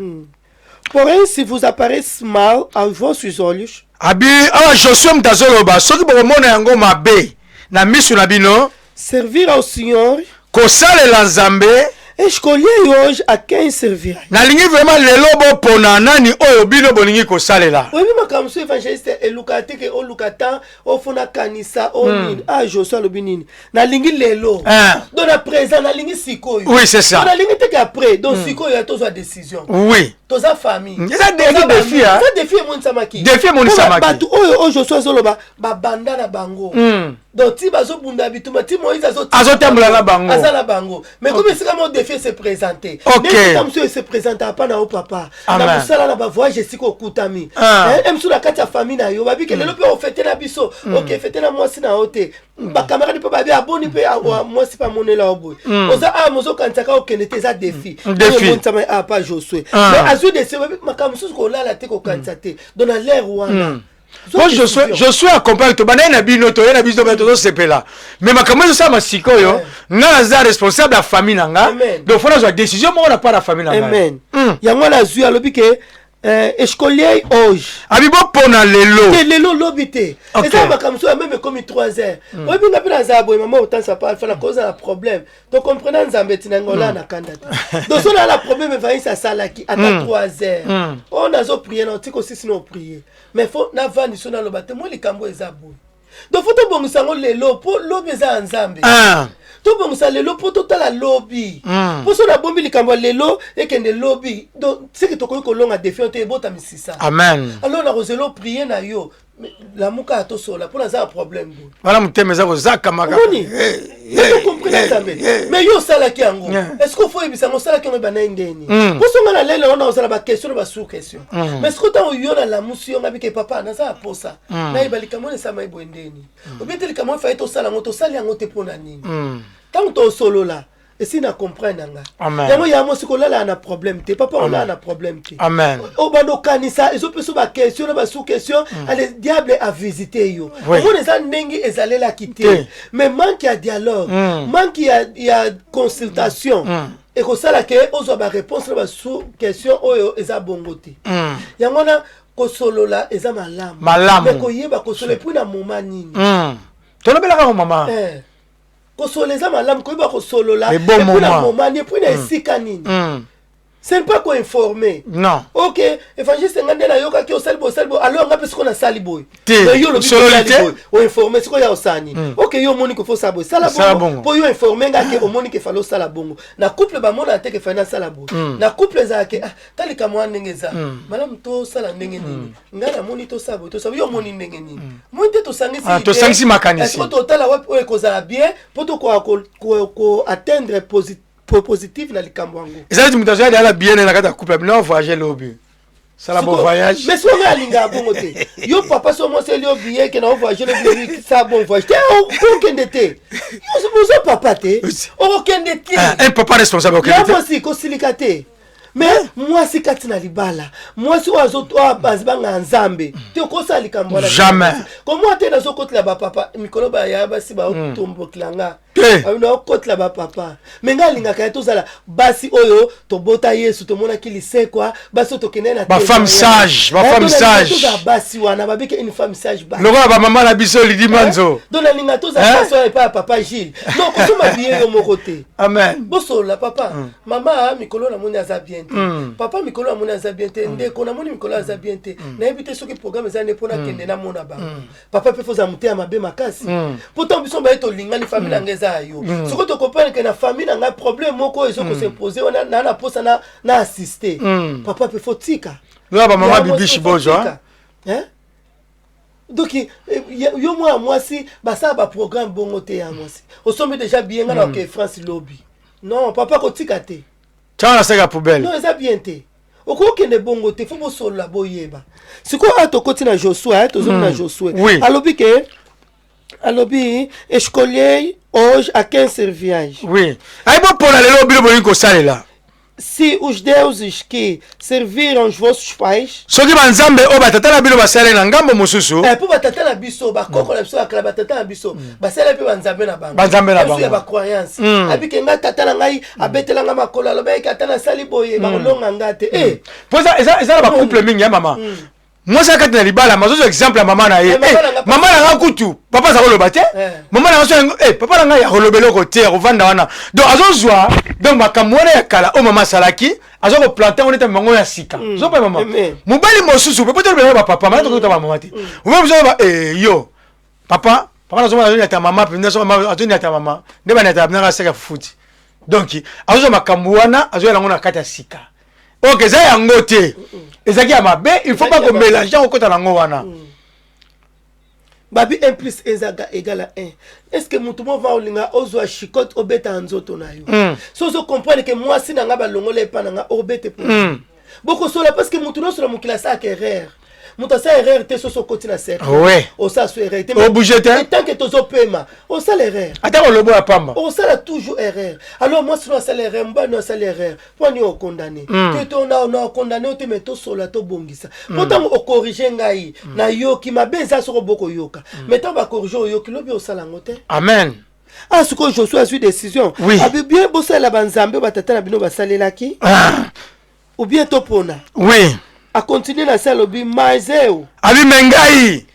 Porém, se vos aparece mal aos vossos olhos, Abi awa Josue moto azoloba, soki bokomona yango mabe na miso na bino, servir ao Senhor, kosalela Nzambe, escolhei hoje a quem servir. Nalingi vraiment lelo bopona nani oyo bino bolingi kosalela. Oyebi makambo mosusu, évangéliste, elukaka te ke oluka temps ofona kanisa o nini. Ah, Josue alobi nini? Nalingi lelo. Donc na présent, nalingi sikoyo. Oui, c'est ça. Donc nalingi te ke après. Donc sikoyo ya tozwa décision. Toza famille. Eza défi, hein? Eza défi emonisamaki. Défi emonisamaki. Bato oyo Josue azoloba, babanda na bango. Donc ti bazobunda bitumba, ti Moïse azotambola na bango. Aza na bango, mais comme esika mo défi se présente, esika mosusu ese présente apa na yo, papa, na mosala, na bavoyage, esika okutami mosusu na kati ya famille na yo, babike lelo mpe ofete na biso, oke fete na mwasi na yo te, bacamarade mpe babi aboni mpe mwasi mpe amonela yo boye, oza awa, mozokanisaka okende te. Eza défi emonisama apa Josue, mais azwi décision. Makambo mosusu, kolala te, kokanisa te. Donc na l'heure wana, Po Josue accompagne, tobandaki na bino, toye na biso, tozosepela, mais makambo ezosalama sikoyo, nga naza responsable ya famille na nga, donc faut nazwa décision moko na part ya famille na ngai. Yango wana azwi, alobi ke escolhei hoje. Abi bopona lelo. Te, lelo, lobi te. Eza makambo mosusu ya même ekomi 3 heures. Oyebi nga mpe nazala boye, mama otansa pa Alpha, nakozala na problème, tocomprena Nzambe etina nga olala na kanda te. Donc so nala problème, évangéliste asalaki ata 3 heures oyo nazoprie na otika osisi na oprie, mais faut navandi so naloba te, mo likambo eza boye. Donc faut tobongisa yango lelo, mpo lobi eza ya Nzambe. Tobongisa lelo mpo totala lobi, mpo so nabombi likambo ya lelo, ekende lobi. Donc seke tokoki kolonga défi te, ebota misisa. Amen. Alors nakozela oprie na yo, lamuka ya tosola mpo naza na problème boye. Wana motema eza kozakamaka. Omoni, comprendre Nzambe, mais yo osalaki yango, est ce que ofo oyebisa yango osalaki yango ebanda ye ndeni? Mpo so nga na lelo wana ozala baquestion na basous question, mais soki ntango yo nalamusi yo, nga bike papa, naza ya posa nayeba likambo wana esama eboye ndeni, obi te likambo oyo faye tosala yango, tosali yango te, mpo na nini? Ntango tosolola, esi na comprendre na nga yango. Ya mosi, kolala na problème te, papa, olala na problème te. Obanda okanisa, ezopesa baquestion na basous question, ale diable avisite yo. Omona eza ndenge ezalelaki te, mais manque ya dialogue, manque ya consultation ekosala ke ozwa baréponse na basous question oyo eza bongo te. Yango wana kosolola eza malamu. Malamu. Mais koyeba kosolola, et puis na moment nini? Tolobelaka ngo, mama. Kosolola eza malamu, koyeba kosolola, et puis na moment nini, et puis na esika nini. Ce n'est pas koinformer. Non. Ok, évangéliste, nga nde nayokaki osali boye, osali boye, alors nga mpe sikoyo nasali boye. Te, yo olobi osali boye, oinforme sikoyo ya osani. Ok, yo omoni ke faut osala boye, sala bongo, mpo yo informe nga ke omoni ke fallait osala bongo. Na couple bamona te ke fallait nasala boye. Na couple ezala ke ah, ta likambo wana ndenge eza malamu, tosala ndenge nini? Ngai namoni tosala boye, tosala. Yo omoni ndenge nini? Moni te, tosangisi. Tosangisi makanisi. Totala wapi oyo ekozala bien mpo tokoka koatteindre positive na likambo yango. Eza neti moto azoya ala bien na kati ya couple, bino voyage lobi, sala bon voyage. Mais soki alingaka bongo te, yo papa, so mwasi eli yo billet ke na ovoyage lobi, sa bon voyage te, okokende te. Oza papa te, okokende te. Un papa responsable okende te. Mwasi kosilika te, mais mwasi kati na libala, mwasi oyo azibanga Nzambe te, okosala likambo wana. Jamais. Komwa te, nazokotela bapapa mikolo baya basi baotombokela nga, naokotela bapapa, mais ngai alingaka ye tozala basi oyo tobota Yesu, tomonaki lisekwa, basi oyo tokende na bafemme sage, bafemme sage. Tozala basi wana babike une femme sage. Lokola bamama na biso Lidi Manzo. Donc nalinga tozala basi wana epai ya papa Gilles. Donc kosomba billet yo moko te. Amen. Bosolola, papa, mama, mikolo namoni aza bien te, papa, mikolo namoni aza bien te, ndeko, namoni mikolo aza bien te, nayebi te soki programme eza nde mpona kende namona bango. Papa mpe foza motema mabe makasi, mpo ntango biso baye tolingani, famille na ngai eza ya yo. Soki tocomprendre ke na famille na ngai problème moko ezokos'impose wana, na posa na assiste, papa mpe faut tika. Lola bamama Bibishi bozwa. Donc yo mwana mwasi, basala baprogramme bongo te. Ya mwasi, osombi déjà billet, ngai na oke France lobi. Non, papa, kotika te. Tianga na sac ya poubelle. Non, eza bien te, okokende bongo te, faut bosolola, boyeba. Sikoyo awa tokoti na Josue, tozongi na Josue. Alobi ke, alobi escolhei hoje a quem serviais. Oui, ayi bopona lelo bino bolingi kosalela. Se os deuses que serviram os vossos pais. Soki banzambe oyo batata na bino basaleli na ngambo mosusu. Eh, mpo batata na biso, bakoko na biso ya kala, batata na biso basaleli mpe banzambe na bango. Banzambe na bango. Ya bacroyance. Abike ngai, tata na ngai abetela ngai makolo, alobaki ata nasali boye, bakolonga ngai te. Eh. Mpo eza na bacouple mingi ya mama, mwasi akati na libala mazozwa exemple ya mama na ye. Eh, mama na nga. Mama na nga kutu papa aza koloba te. Mama na nga so papa na ngai akoloba eloko te, akovanda wana. Donc azozwa donc makambo wana ya kala oyo mama asalaki, aza koplanter yango neti bango ya sika. Ozopa mama. Amen. Mobali mosusu mpe po tolobela bapapa mana, tokota bamama te. Mobali mosusu aloba, yo papa, papa nazomona azoniata mama mpenza, so mama azoniata mama nde baniata binaka seka fufuti. Donc azozwa makambo wana, azoyela yango na kati ya sika. Ok, eza yango te, ezalaki ya mabe, il faut pas komélanger yango, okota nango wana. Babi 1 plus ezaka égal à 1. Est ce que motu moko va olinga ozwa chicote obeta na nzoto na yo? So ozocomprendre ke mwasi na nga balongola epa na nga, obete po bokosola, parce que motu nyonso na mokili asalaka erreur. Moto asala erreur te, soso okoti na cercle, osala so erreur te. Obouge te. Tant que tozopema, osala erreur. Ata kolobo ya pamba. Osala toujours erreur. Alors mwasi no asala erreur, mobali no asala erreur, mpo ani okondane te? To na okondane yo te, mais tosola, tobongisa. Mpo ntango okorige ngai, nayoki mabe eza soko bokoyoka, mais ntango bakorige, oyoki, lobi osala yango te. Amen. Ah, sikoyo Josue azwi décision. Abi bien, bosalela banzambe oyo batata na bino basalelaki, ou bien topona. Akontinue na se, alobi: mas eu Abi me ngai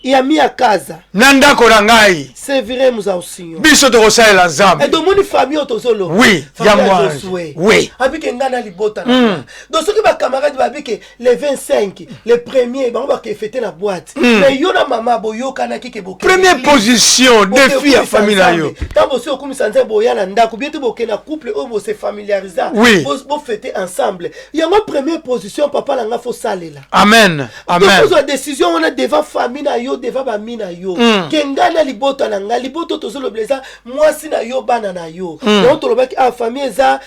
e a minha casa, na ndako na ngai, serviremos ao Senhor. Biso tokosalela Nzambe. Et omoni famille oyo tozoloba, famille ya ya mwange. Josué. Abike ngai na libota na nga. Donc soki bacamarade babike le 25, le premier, bango bakefete na boîte, mais yo na mama boyokanaki ke bokende Première église. position, défi ya famille na yo. Ntango bosi okumisa Nzambe, boya na ndako bien te, bokende na couple oyo bose familiarisa, bofete ensemble. Yango première position, papa na nga, fosalela. Amen, amen. Tozwa décision wana devant famille na yo, devant bami na yo, ke ngai na libota na ngai. Libota oyo tozolobela eza mwasi na yo, bana na yo. Yango tolobaki, ah, famille eza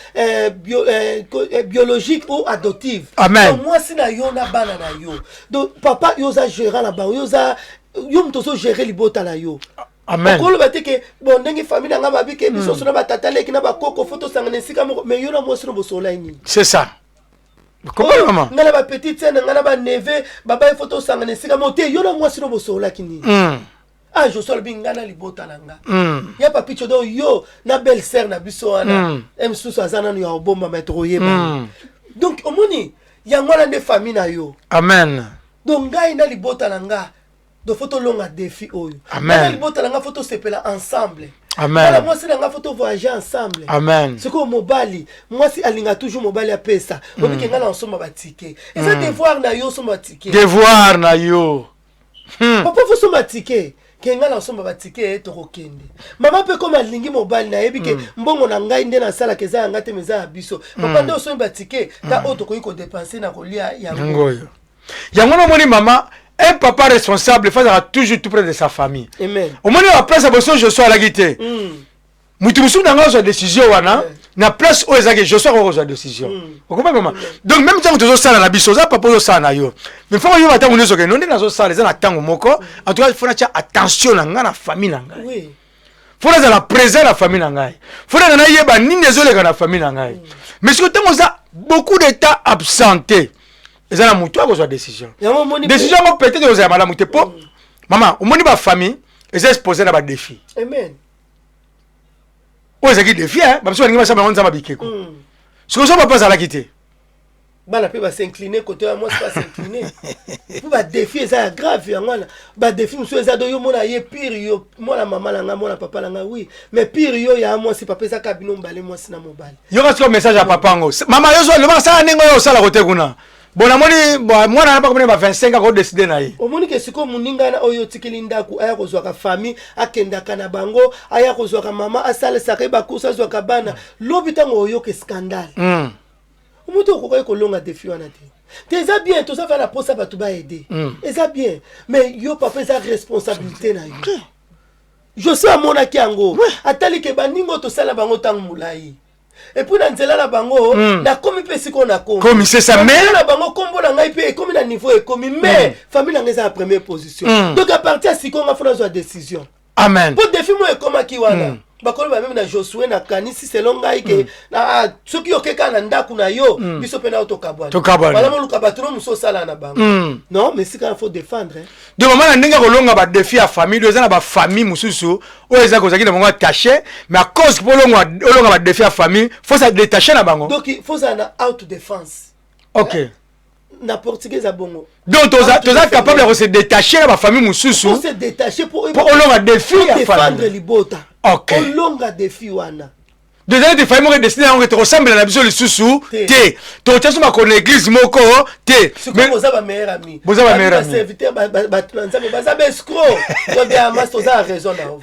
biologique ou adoptive. Amen. Donc, mwasi na yo na bana na yo. Donc papa, yo oza gérant na bango, yo oza, yo moto ozogere libota na yo. Amen. Okoloba te ke bon, ndenge famille na ngai babi ke biso so na batata leki na bakoko, fo tosangana esika moko, mais yo na mwasi no bosolai nini? C'est ça. Comprends, maman. Ngai na bapetite sœur na ngai na baneveu babai, fo tosangana esika moko te. Yo na mwasi no bosololaki nini? Ah, Josué alobi: ngai na libota na nga. Ya papicho, donc yo na belle sœur na biso wana, e mosusu aza nanu ya kobombama, tokoyeba. Donc omoni, yango wana nde famille na yo. Amen. Donc ngai na libota na nga, donc fo tolonga défi oyo. Amen. Ngai na libota na nga, fo tosepela ensemble. Amen. Ngai na mwasi na nga, fo tovoyage ensemble. Amen. Sikoyo mobali, mwasi alinga toujours mobali apesa. Obike ngai na osomba batike, eza devoir na yo osomba batike. Devoir na yo. Papa, fo somba ticket ke ngai na osomba batike, tokokende. Mama mpe komi alingi mobali, nayebi ke mbongo na ngai nde nasalaka eza ya ngai te, ma eza ya biso. Papa nde osombi batike ta oyo tokoki kodepense na kolia yango. Yango oyo, yango namoni mama, un papa responsable fazaka toujours tout près de sa famille. Amen. Omoni baplace ya boso Josué alaki te. Mutu mosusu na ngai azwa décision wana na place oyo ezalaki Josué akoki kozwa décision. Okompa, mama? Donc même ntango tozosala na biso, oza papa, ozosala na yo, mais fo koyeba ntango nyonso ke no nde nazosala eza na ntango moko. En tout cas, fo natya attention na ngai na famille na ngai. Fo nazala présent na famille na ngai, fo nanga nayeba nini ezoleka na famille na ngai. Mais soki ntango oza beaucoup de temps absenté, eza na motu akozwa décision. Yango omoni. Décision yango peut-être ozala malamu te, mpo mama, omoni, bafamille eza exposé na badéfi. Amen. Oyo ezalaki défi, babiso balingi basala yango nzambe bikeko. Soki oso papa azalaki te, Bana mpe bas'incline kote ya mwasi, bas'incline mpo badéfi eza ya grave. Yango wana badéfi mosusu eza do yo mona ye pire, yo mwana mama na ngai, mwana papa na ngai, oui, mais pire yo ya mwasi papa, eza kaka bino mibale, mwasi na mobali. Yoka sikoyo message ya papa yango. Mama, yo zo loba, sala ndenge oyo osala kote kuna. Bon, namoni bon, mwana na bakomona ba 25, akodécider na ye. Omoni ke sikoyo moninga wana oyo otikeli ndako, aya kozwaka famille, akendaka na bango, aya kozwaka mama, asalisaka ye bacourse, azwaka bana. Lobi ntango oyoka scandale, moto okokaki kolonga défi wana te. Te, eza bien, toza va na posa bato baaider, eza bien, mais yo papa, eza responsabilité na yo. José amonaki yango, atali ke baninga oyo tosala bango ntango molai, et puis na nzela na bango nakomi mpe sikoyo nakomi. Komi, c'est ça, Na nzela na bango, kombo na ngai mpe ekomi na niveau ekomi, mais famille na ngai eza na première position. Donc à partir ya sikoyo, nga fo nazwa décision. Amen. Mpo défi mo ekomaki wana. Bakoloba meme na Josue, nakanisi selon ngai ke na soki oke kaka na ndako na yo, biso mpe na yo tokabwana. Tokabwana. Malamu oluka bato no mosusu osala na bango. Non, mais sika faut défendre, hein. Donc mama, na ndenge ya kolonga badéfis ya famille, do eza na bafamille mosusu oyo eza kozalaki na bango attaché, mais à cause mpo olonga badéfis ya famille, faut se détacher na bango. Donc il faut ozala na auto défense. Na portugais eza bongo. Donc toza capable ya kose détacher na bafamille mosusu. Faut se détacher po mpo olonga défi ya défendre famille. Libota. Olonga défi wana. Donc ezali te famille moko edécider yango ke tokosambela na biso lisusu Te. te, tokotia so makolo na église moko te. Sikoyo boza bameilleur ami. Boza ba meilleur ami. Baserviteur, bato na Nzambe baza baescroc. Tobi amas, toza na raison na yo.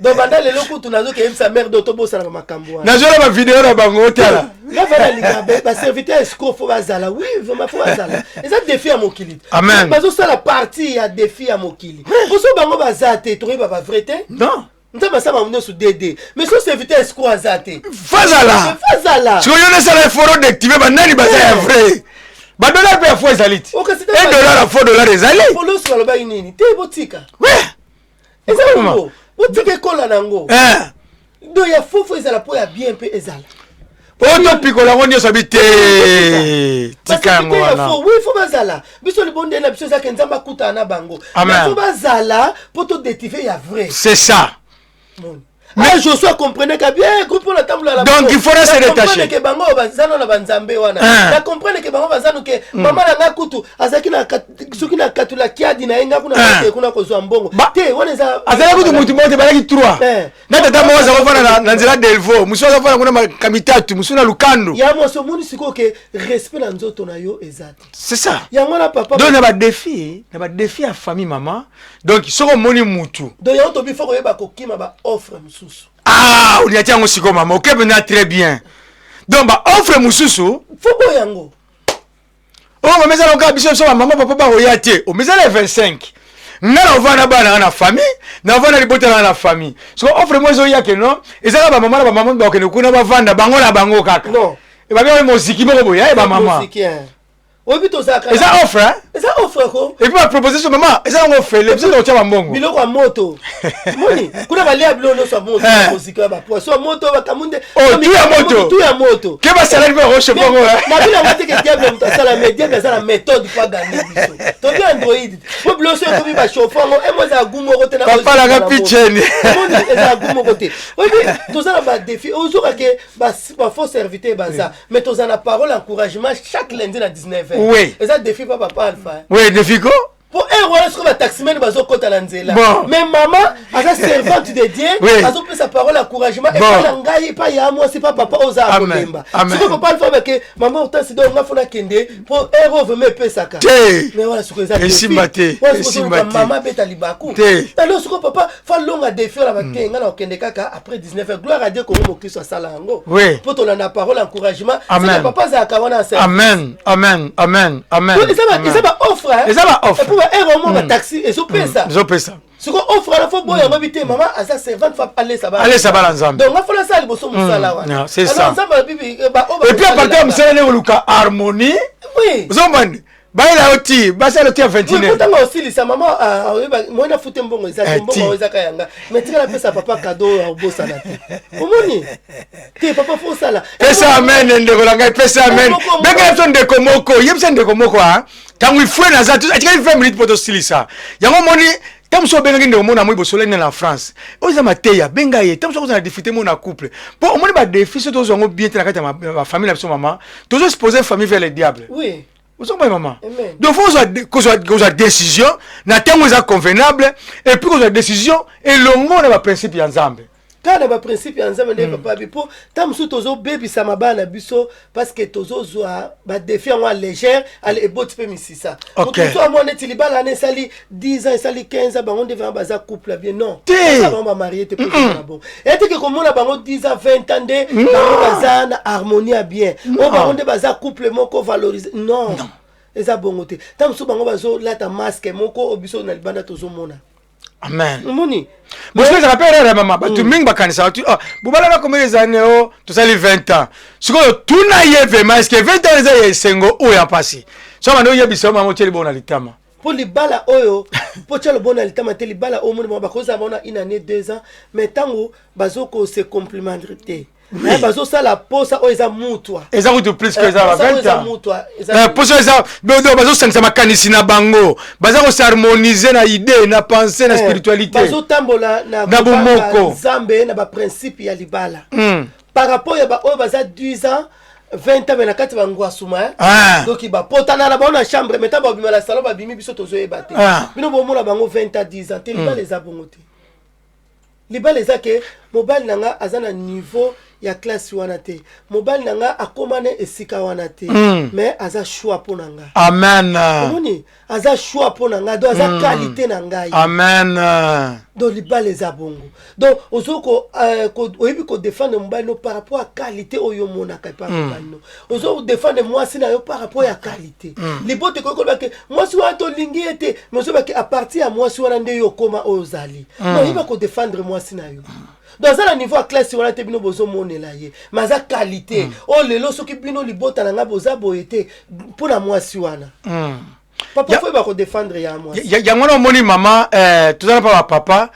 Donc banda lelo kutu nazokeyebisa mare do tobosana bamakambo wana. Nazwala bavideo na bango, otala. Nga va nalinga baserviteur escroc, faut bazala. Oui, vraiment faut bazala. Eza défi ya mokili. Amen. Bazosala partie ya défi ya mokili. Poso bango baza te, tokoyeba bavrai te. Non. Nzambe asala bango nyonso dd, mais so serviteur escroc aza te. Fazala. Fazala. Sikoyo yo nasala effort odétecter banani baza ya vrai. Badollar mpe ya faux ezali ti. Okasi te. 1 dollar ya faux dollar ezali. Polosi balobaki nini te? Botika. Eza Comment? bongo, botika ekola nango. Do ya fofo ezala mpo ya bien mpe ezala. Oyo topikola yango nyonso abi te, tika yango wana. Oui, faut bazala. Biso libondeli na biso ezake Nzambe akutana na bango. Amen. Mais faut bazala mpo todétecter ya vrai. C'est ça. Moni. Ah, Josué comprenait que bien groupe oyo natambola na Donc, bango. il faudra se Na comprendre détacher. ke bango oyo baza nano na banzambe wana. Hein. Na comprendre ke bango baza no ke mama na nga kutu azalaki na soki na katula kiadi na ye, nga kuna Hein. nakee kuna kozwa mbongo te wana eza. Azalaki kutu mutu moko te, balaki 3. Na tata moko aza kofanda na nzela Delvo, mosusu aza kofanda kuna Makamitatu, mosusu na Lukandu. Ya mwasi, omoni sikoyo ke respect na nzoto na yo eza te. C'est ça. Yango wana, papa. Donc na badéfi ya famille, mama, donc soki omoni mutu Donc yango tobi, faut koyeba kokima baoffre mosusu. Ah, oliati yango sikoyo, mama, oke mpenza très bien. Donc baoffre mosusu faut boya yango. Oyo mama eza loka biso bamama, papa bakoya te. Omeza le 25, nga na ovanda bana nanga na famille, na ovanda libota nanga na famille. Soko offre mo ezoya ke non, ezaka bamama na bamama bakokende kuna, bavanda bango na bango kaka. Non. Babi moziki moko boye aye bamama. Moziki, hein. Oyebi tozalaka Eza offre, hein? Eza offre ko. Et puis baproposition, mama, eza yango ofele, biso tokotia bambongo. Biloko ya moto, moni kuna balia biloko nyonso ya moto. Moziki ya bapoisson ya moto, bakamunde. Oh, tu ya moto. Tu ya moto. Ke basalali mpe bakoshe bongo. Na bino yango teke diable moto asala, mais diable aza na méthode po aganye biso. Tobi android po biloko so ekomi bachauffe yango emo ezala gu moko te na Papa nanga picheni. Omoni, ezala gu moko te. Oyebi toza na badéfi, ozoka ke bafaux serviteur baza, mais toza na parole encouragement chaque lundi na 19 heures. Eza défi pa papa Alpha, hein. Oui, défi ko. Po heure wana sikoyo bataximene bazokɔta na nzela. Bon. Mais mama aza servante de Dieu. Azopesa parole encouragement. Epai na ngai, epai ya mwasi, pa papa oyo oza ya Amen. kolemba. Amen. Sikoyo papa Alpha bake mama Hortense, donc nga fo nakende po heure oyo vraiment epesaka. Te. Mais wana sikoyo eza défi. Esimba te. Wana sikoyo Esimba toluka te. mama abeta libaku. Te. Alors sikoyo papa fa longa défi wana bate, nga na kokende kaka après 19 heures. Gloire à Dieu, Kongo mokristo asala yango. Po tolanda parole encouragement. Amen. C'est que papa azalaka wana en service. Amen, amen, amen, amen. Eza Amen. eza baoffre. Eza ba-offre. Et puis baheure omo bataxi ezopesa. Ezopesa. Siko offre wana faut boya yango bi te. Mama aza servante, fa alesa bana. Alesa bana Nzambe. Donc nga fo nasala liboso mosala wana. Yeah, c'est Alors, ça. Nzambe abibi oyo Et puis à partir ya mosala nde koluka harmonie. Ozomoni bayela yo ti basala ti ya 21. Ntango osilisa mama, oyeba moi nafute mbongo eza te. Eh, Mbongo ti. oyo ezaka yanga, mais tikala apesa papa cadeau oyo akobosana te. Omoni te, papa fo osala. Pesa amen, ndeko na ngai, pesa amen. Benga biso ndeko moko, yebisa ndeko moko a ntango ifue naza atikali 20 minutes mpo tosilisa yango. Omoni, ntango mosusu obengaki ndeko moko na moi bosolani na France oyo eza mateya, benga ye. Ntango mosusu akozala na difficulté moko na couple, mpo omoni badéfi so tozwa yango bien te na kati ya bafamille na biso, mama, tozoexpose famille vers le diable. Ozomona, mama? Amen. Donc faut kozwa décision na ntango eza convenable, et puis kozwa décision elongo na baprincipe ya Nzambe. Kaka na baprincipe ya Nzambe nde papa bi, mpo ntango mosusu tozobebisa mabala na biso parce que tozozwa badéfi yango ya légère, ale eboti mpe misisa. Moto mosusu amona neti libala wana esali 10 ans, esali 15 ans, bango nde vraiment baza couple ya bien. Non. Te. Baza bango bamarie te mpo na bongo eteke komona bango 10 ans, 20 ans nde bango baza na harmonie ya bien, oyo bango nde baza couple moko valorisé. Non, eza bongo te. Ntango mosusu bango bazolata masque moko oyo biso na libanda tozomona. Amen. Omoni. Mosusu ezalaka mpe erreur ya mama. Bato mingi bakanisaka tu ah, bobalaka combien eza ne o tosali 20 ans. Sikoyo tuna ye vraiment, est-ce 20 ans eza ya esengo oyo ya mpasi? So banda oyebisa yo, mama, otieli bongo na litama. Mpo libala oyo, mpo tia loboko na litama te, libala oyo omoni bango bakozala bango na une année, 2 ans, mais ntango bazoko se complimenter te. Bazosala posa oyo eza mutwa. Eza kutu plus que eza ba Posa oyo 20 eza ans. mutwa eza. Poso eza donc bazosangisa makanisi na bango, baza kos'harmoniser na idée, na pensée, na spiritualité. Bazotambola na Na kobanga bomoko. Nzambe, na baprincipe ya libala, par rapport ya baoyo baza 10 ans, 20 ans, mais na kati bangwasuma, hein? Donc bapotana na bango na chambre, mais ntango babima na salon, babimi, biso tozoyeba te. Bino bomona bango 20 ans, 10 ans te. Libala eza bongo te. Libala eza ke mobali na nga aza na niveau ya classe wana te, mobali na nga akóma na esika wana te, mais aza choix mpo na nga. Amen. Omoni, aza choix mpo na ngai, donc aza qualité na ngai. Amen. Donc libala eza bongo. Donc ozo oyebi kodéfendre mobali no par rapport à qualité oyo omonaka epa mobali no, ozo défendre mwasi na yo par rapport ya qualité. Libota ekoki koloba ke mwasi wana tolingi ye te, mais ozoyeba ke à partir ya mwasi wana nde yo okóma oyo ozali. Donc oyeba kodéfendre mwasi na yo. Donc aza na niveau ya classe wana te, bino bozomonela ye, mais aza qualité oyo lelo soki bino libota na ngai boza boye te mpo na mwasi wana. Papa, faut oyeba kodéfendre ya mwasi. Yango wana omoni, mama, tozala mpa bapapa.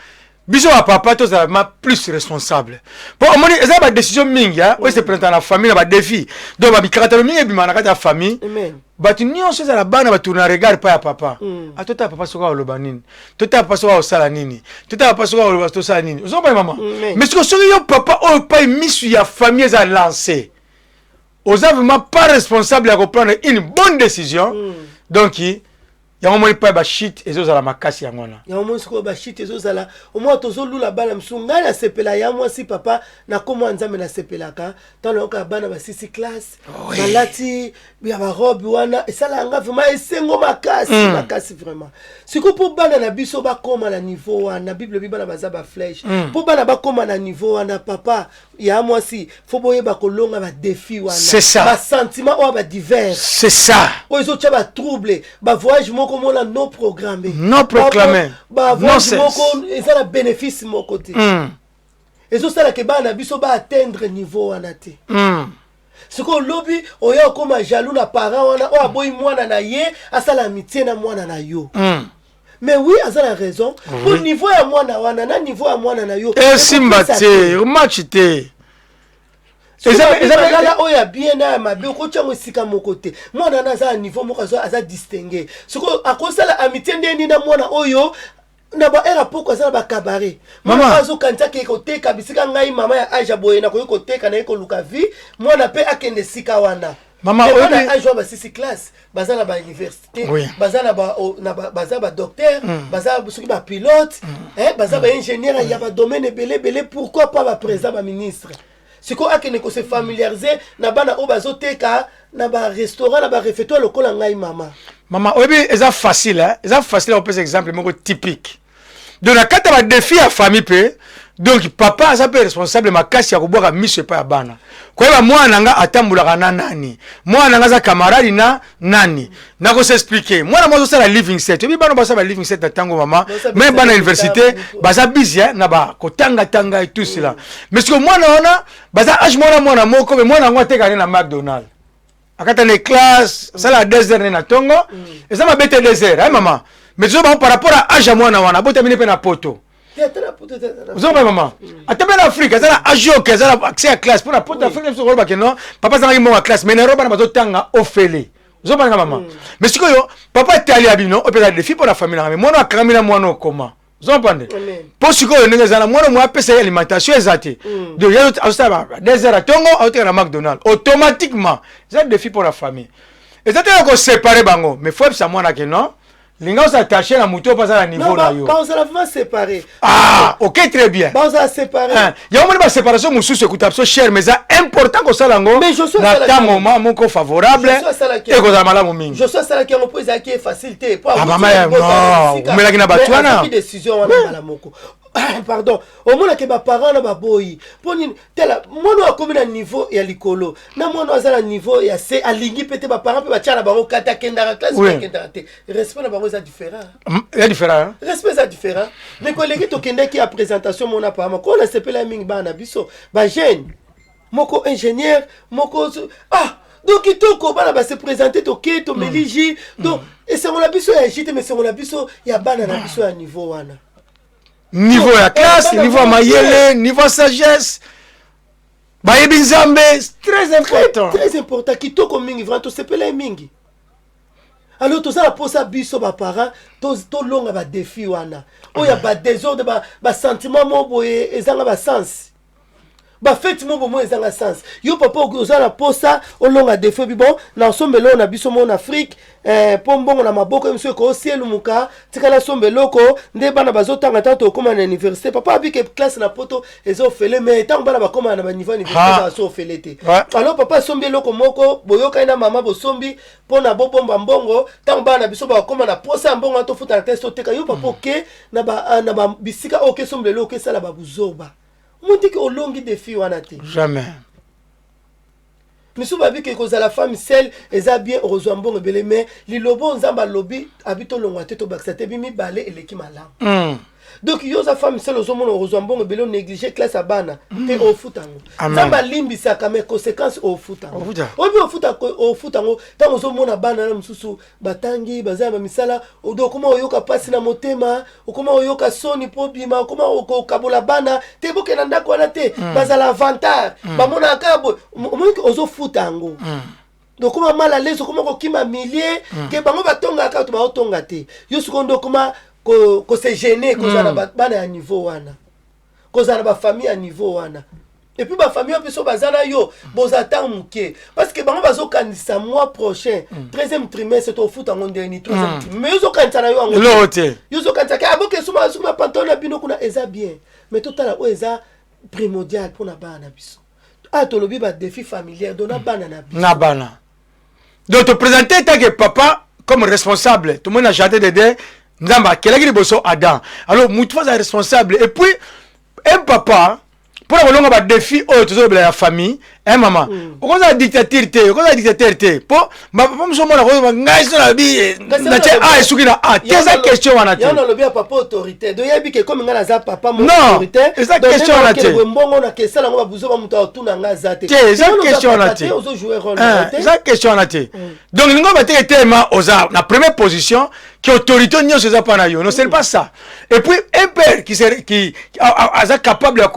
Biso bapapa tozala ma plus responsable, mpo omoni eza badécision mingi, hein, oyo se présente na famille na badéfi. Donc bamikakatano mingi ebima na kati ya famille. Amen. Bato nyonso, ezala bana, batourne regard pa ya papa. Totala papa soki aloba nini, totala papa soki akosala nini, totala papa soki aloba tosala nini. Ozomona, mama? Amen. Mais sikoyo, soki yo papa oyo pai misu ya famille eza lancé, oza vraiment pas responsable ya koprendre une bonne décision. Donc yango moni mpa bachute ezozala makasi, yango wana. Yango moni sikoyo bachute ezozala. Omoi tozolula bana mosusu. Ngai nasepela ya mwasi, papa, na kombo ya Nzambe, nasepelaka ntango nayoka bana basisi classe, balati ya barobe wana, esalaka nga vraiment esengo makasi, makasi vraiment. Sikoyo mpo bana na biso bakóma na niveau wana, Bible ebi bana baza baflèche. Mpo bana bakóma na niveau wana, papa ya mwasi, faut boyeba kolonga badéfi wana. C'est ça. Basentiment oyo badivers C'est ça. Oyo ezotia batrouble, bavoyage moko mona non programmé. Non proclamé. Bavoyage Non-sens. moko eza na bénéfice moko te. Ezosalaka bana na biso baatteindre niveau wana te. Sikoyo olobi oya okóma jaloux na parent wana oyo aboyi mwana na ye asala amitié na mwana na yo. Mais oui, aza na raison, po niveau ya mwana wana na niveau ya mwana na yo esimba ekopesa. Te, match te. Ezala oyo ya bien na ya mabe, okotia yango esika moko te. Mwana wana aza na niveau moko, aza distingue. Sikoyo akosala amitié ndeni na mwana oyo na ba heure poko aza na bacabaret? Mwana azokanisa ake koteka bisika. Ngai mama ya age ya boye, nakoki koteka, naye koluka vie. Mwana mpe akende esika wana. Mama, Mais bana age wana basisi classe, baza na bauniversité, baza na baza badocteur, baza soki bapilote, baza baingénieur ya badomaine ebele ebele, pourquoi pas baprésident, baministre. Sikoyo akende kose familiariser na bana oyo bazoteka na barestaurant, na baréfectoire, lokola ngai mama. Mama, oyebi, eza facile, hein? Eza facile kopesa exemple moko typique. Donc na kati ya badéfi ya famille mpe, donc papa aza mpe responsable makasi ya kobwaka miso epai ya bana, koyeba mwana na nga atambolaka na nani, mwana na nga aza camarade na nani. Nakos'expliquer. Mwana moko azosala living set. Oyebi bana basala living set na ntango, mama, mais bana université baza busy na bakotangatanga et tout cela. Mais sikoyo mwana wana baza age mwana, mwana moko, mais mwana yango atekaka ne na McDonald, akata na classe, asala 2 heures ne na ntongo. Eza mabe te, 2 heures, ay mama, mais tozo bango par rapport à age ya mwana wana, abotami ne mpe na poto. Ozomba, mama, ata mpe na Afrique aza na age oyo aza na accès ya classe. Mpo na poto, Afrique, biso kolobake non, papa azangaki mbongo ya classe, mais na Europe bana bazotanga ofele. Ozombananga, mama? Mais sikoyo papa etali ya bino oyo mpe eza défi mpo na famille nanga, mais mwana akangami na mwana okoma. Ozompande? Mpo sikoyo ndenge eza na mwana mo apesa ye alimentation eza te. Donc ye azosala 2 heures ya ntongo, azoteka na McDonald. Automatiquement eza défi mpo na famille. Eza te ya koséparer bango, mais faut yebisa mwana ke non, linga os'attache na motu oyo mpo aza na niveau na yo. Bazala vraiment séparé. Ah, ok, très bien. Bazala séparé. Yango moni baséparation mosusu ekuta biso cher, mais eza important kosala yango na ta moment moko favorable, ekozala malamu mingi. Josué asalaki yango mpo ezalaki facile te. Mama, non, omelaki na bato wana. Décision wana mbala moko, pardon, omonake baparent na baboyi. Mpo nini? Tala mwana oyo akomi na niveau ya likolo na mwana oyo aza na niveau ya se, alingi mpe te. Baparent mpe batia na bango kati, akendaka classe, akendaka te. Respect na bango eza différent. Eza différent. Respect eza différent. Mais koleki tokendaki ya présentation mona pama ko nasepela mingi, bana na biso bajeune, moko ingénieur, moko ah. Donc kitoko, bana ba se présenter, toke tomeli jus. Donc esengo na biso ya jus te, mais esengo na biso ya bana na biso ya niveau wana. Niveau ya classe, bana niveau ya bongo. Mayele, niveau ya sagesse, bayebi Nzambe, c'est très important. Très important, kitoko mingi vraiment, tosepela ye mingi. Alors toza na mposa, biso baparent, tolonga badéfis wana oyo ya badésordre, basentiment mo boye ezanga basens, bafêtes mo bomo ezanga sens. Yo papa, oza na mposa olonga défi, obi bon, na osomba eloko na biso mo na Afrique, mpo mbongo na maboko ye mosu ekoosielumuka, tika nasomba eloko nde bana bazotanga. Ntango tokóma na université, papa abike classe na Poto eza ofele, mais ntango bana bakóma na baniveau ya université, ezala so ofele te. Alors papa asombi eloko moko, boyokani na mama, bosombi mpo na bobomba mbongo. Ntango bana na biso bakóma na posa ya mbongo wana, tofuta na classe, toteka. Yo papa oke na ba bisika oyo okesomba eloko, okesala babuzoba, omoni ke olongi défi wana te. Jamais. Misu babiki kozala femme seule eza bien, okozwa mbongo ebele, mais liloba oyo Nzambe alobi, abi tolongwa te, tobakisa te, bi mibale eleki malamu. Donc yo oza femme seule, ozomona okozwa mbongo ebele, onéglige classe ya bana te, ofuta yango. Amen. Nzambe alimbisaka, mais conséquence ofuta yango. Ofuta. Oyebi ofuta yango ntango ozomona bana na mosusu batangi, baza na bamisala. Odo okoma oyoka mpasi na motema, okoma oyoka soni mpo obima, okoma okabola bana te, bokenda ndako wana te, bazala avantage, bamonaka kaka boye. Omoni ozofuta yango. Donc okoma mal à l'aise, okoma kokima milie ke bango batongaka to baotonga te. Yo sikoyo nde okoma kose gêner kozala na bana ya niveau wana, kozala na bafamille ya niveau wana. Et puis bafamille oyo biso baza na yo, boza ntango moke, parce que bango bazokanisa mois prochain, 13e trimestre, tofuta yango ndeni 13e trimestre, mais yo ozokanisa na yo yango. Eloko te. Yo ozokanisa ke aboke suma soki bapantalon na bino kuna eza bien, mais totala oyo eza primordial mpona bana na biso. Ah, tolobi badéfi familial, donc na bana na biso. Na bana. Donc toprésente tant que papa comme responsable. Tomoni na jardin d'Eden, Nzambe akelaki liboso Adam. Alors mutu aza responsable. Et puis un papa, mpona kolonga badéfis oyo tozolobela ya famille, hein, mama, okozala dictature te, okozala dictateur te, mpo bapapa mosusu omona kozoba ngai so nabi natie a esuki na a te. Eza question wana te. Yango nalobi ya papa autorité. Donc yebi ke komi ngai naza papa mo Non, autorité. eza question wana te. Boye mbongo na kesala yango, babuzo ba moto atuna nga aza te. Te, eza Te, wana oza question wana papa te. Ozojoue rôle na yo te. Eza question wana te. Donc lingo bateke telema oza na première position ke autorité nyonso eza mpa na yo. Non, ce n'est pas ça. Et puis un père qui, se, qui aza capable ya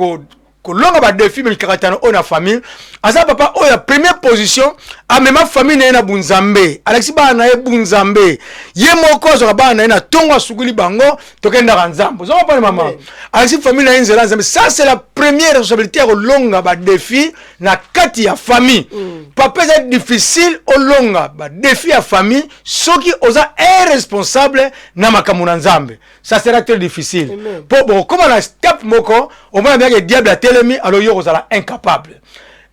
kolonga badéfis, mikakatano oyo na famille, aza papa oyo ya première position amema famille na ye na bunzambe, alakisi bana na ye bunzambe. Ye moko azwaka bana na ye na ntongo, asukuli bango, tokendaka Nzambe. Ozonga mpane mama. Amen. Alakisi famille na ye nzela ya Nzambe. Ça, c'est la première responsabilité ya kolonga badéfis na kati ya famille. Papa, eza difficile olonga badéfis ya famille soki oza irresponsable na makambo na Nzambe. Ça sera très difficile. Amen. Mpo bokokóma na step moko, omona biake diable atelemi, alors yo kozala incapable.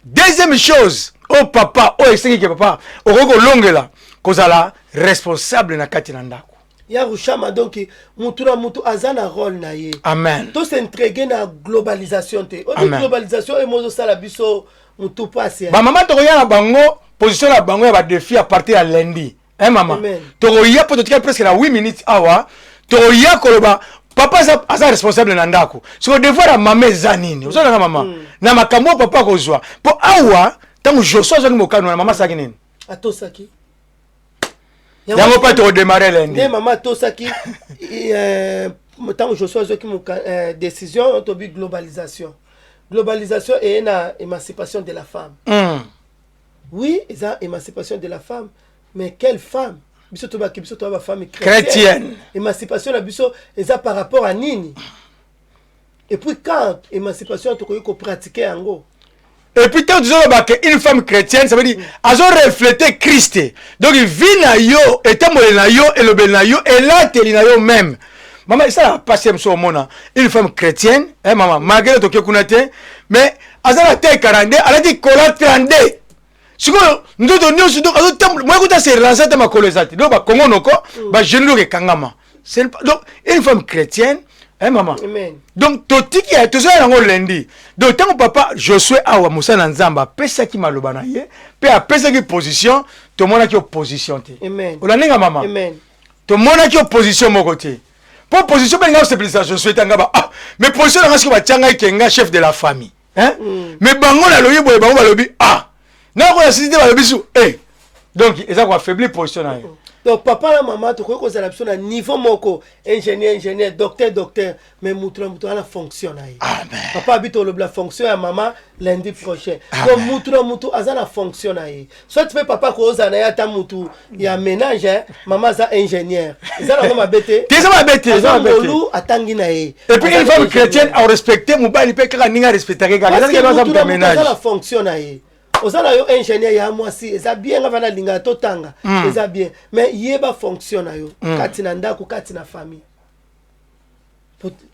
Deuxième chose oyo papa, oyo esengi ke papa okoki kolongela, kozala responsable na kati na ndako. Ya Rushama, donc mutu na mutu aza na rôle na ye. Amen. Tos'intriguer na globalisation te. Oyo Amen. globalisation oyo mozosala biso mutu pasi. Bamama, tokoya na bango, position na bango ya badéfis à partir ya lundi, hein, mama? Amen. Tokoya mpo totikali presque na 8 minutes awa. Tokoya koloba papa aza responsable na ndako. Siko devoir ya mama eza nini? Ozolanga mama na makambo oyo papa akozwa, mpo awa ntango Josue azwaki mokano wana, mama asalaki nini? Atosaki. Yango mpe tokodémarrer lundi. Nde mama atosaki ntango Josue azwaki décision. Tobi globalisation, globalisation eye na émancipation de la femme. Oui, eza émancipation de la femme, mais quelle femme? Biso tobaki, biso toya bafemme chrétienne. Émancipation na biso eza par rapport à nini? Et puis quand émancipation tokoki kopratiquer yango? Et puis tant tozoloba ke une femme chrétienne, ça veut dire azorefléter Christ. Donc vie na yo, etamboleli na yo, elobeli na yo, elateli na yo même, mama, esalaka pasi. Ya mosu omona une femme chrétienne, eh, mama, malgré toke kuna te, mais aza na taille 42, alati collant 32. Sikoyo nzoto nyonso, donc azotambola moye kuta se relancer te, makolo eza te, donc bakongo noko bagenou, donc ekangama. Donc une femme chrétienne, hein, mama? Amen. Donc totiki ya tozoya yango lundi. Donc ntango papa Josue awa, mosala na Nzambe, apesaki maloba na ye mpe apesaki position, tomonaki opposition te. Amen. Olandinga mama? Amen. Tomonaki opposition moko te, mpo position mpe linga kosepelisa Josue tanga ba ah, mais position nanga sikoyo batia ngai ke nga chef de la famille, hein? Mais bango nalobi boye, bango balobi ah. Nakoya sisi te, balobi su e donc eza koaffaiblir position na ye. Donc papa na mama tokoki kozala biso na niveau moko, ingénieur, ingénieur, docteur, docteur, mais mutu na mutu aza na fonction na ye. Amen. Papa abi tolobela fonction ya mama lundi prochain. Donc mutu na mutu aza na fonction na ye. Soit mpe papa kozala na ye ata mutu ya ménage, hein, mama aza ingénieur, eza nango mabe te. Te, eza mabe te, eza aza mabe te. Ngolu atangi na ye. Et puis Aza une femme ingénieur. chrétienne arespecte mobali mpe kaka ndenge arespectake kaka. Parce eza que kaka aza mutu moto ya na mutu aza ménage. na fonction na ye. Oza na yo ingénieur ya mwasi, eza bien, nga vana alingaka totanga, eza bien, mais yeba fonction na yo kati na ndako, kati na famille.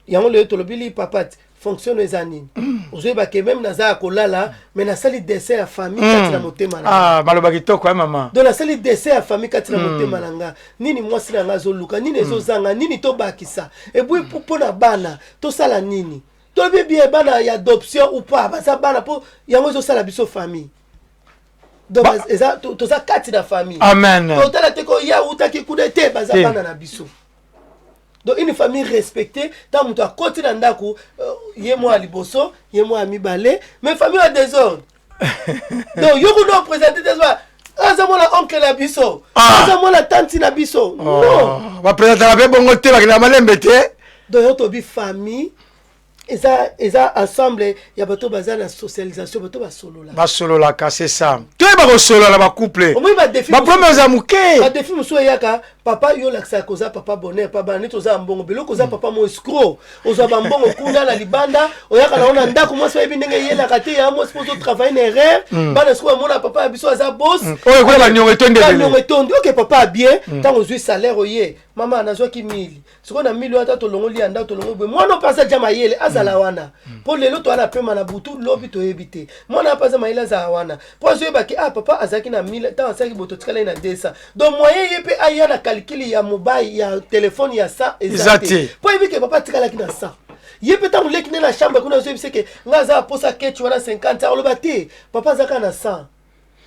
Yango lelo tolobili papa ti fonction no eza nini. Ozoyeba ke même naza ya kolala, mais nasali dessin ya famille kati na motema na nga. Ah, maloba kitoko ya mama. Donc nasali dessin ya famille kati na motema na nga. Nini mwasi na nga azoluka, nini ezozanga, nini tobakisa ebui mpo na bana, tosala nini? Tolobi bien, bana ya adoption ou pas, baza bana, mpo yango ezosala biso famille. Donc eza toza kati na famille. Amen. Totala te ko ye awutaki kuna te, baza Te. bana na biso. Donc une famille respectée, ntango moto akoti na ndako, ye mwa ya liboso, ye mwa ya mibale, mais famille ya désordre, donc yo kuna oprésente te, aza mwana oncle na biso, Ah. aza mwana tante na biso, non. Oh, baprésentaka mpe bongo te, bakendaka malembe te. Donc yo tobi famille eza ensemble ya bato baza na socialisation, bato basolola. Basololaka, c'est ça, toyeba kosolola na bacouple. Omoni badéfis. Baproblème eza moke. Badéfis mosusu eyaka, papa, yo olakisaka koza papa bonheur, pa bana neti oza ya mbongo, biloko, oza papa mo escroc, ozwa bambongo kuna na libanda, oyaka nango na ndako, mwasi oyebi ndenge eyelaka te ya mwasi mpo ozotravaille na erreur. Bana sikoyo bamona papa ya biso aza boss. Oyo kuna baniongo etondi ebele. Baniongo etondi. Ok, papa abie ntango ozwi salaire, oye, mama, nazwaki 1000, sikoyo na 1000 oyo ata tolongoli ya ndako, tolongoli boye, mwana mpe aza dia mayele, azala wana mpo lelo toza na pema na butu, lobi toyebi te. Mwana mpe aza mayele, azala wana mpo azoyebaki, ah, papa azalaki na 1000, ntango asalaki boye, totikalaki na 200. Donc moyen ye mpe aya na calcul ya mobile, ya telefone ya 100 eza Eza te. te. Mpo ayebi ke papa atikalaki na 100. Ye mpe ntango leki nde na chambre kuna azoyebisa ke ngai aza aposa kechi wana 50, aloba te, papa aza kaka na 100.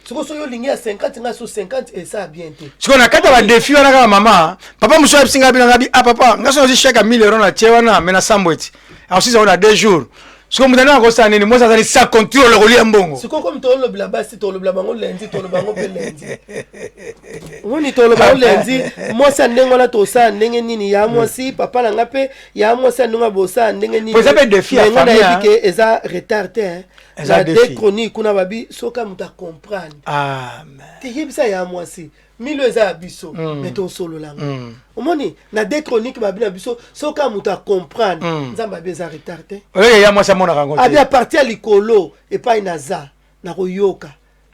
Sikoyo soki olingi ya 50, ngai so 50 esa bien te. Sikoyo na kati ya badéfis wana kaka, mama, papa mosusu ayebisi ngai bino, ngabi, ah papa, ngai so nazwi chèque ya 1000 € na tie wana, me na sambo eti akosisa yango na 2 jours. Sikoyo moto andenge akosala nini? Mwasi azali sans contrôle kolia mbongo. Sikoyo komi tolobela basi, tolobela bango lundi, toloba bango mpe lundi. Omoni, toloba bango lundi. Mwasi ya ndenge wana tosala ndenge nini? Ya mwasi, papa na nga mpe ya mwasi ya ndenge wana bosala ndenge nini? Po eza mpe défi ya Mais nga famille, nayebi ke eza retard te, hein. Eza Na défi. de chronique kuna babi soki moto acomprendre Amen. te, yebisa ya mwasi, milo eza ya biso, mais tosolola ngo. Omoni, na de chronique babi na biso soki moto acomprendre, Nzambe abi eza retard te. Oyoke, ya mwasi amonaka yango Abi te. à partir ya likolo epai naza, nakoyoka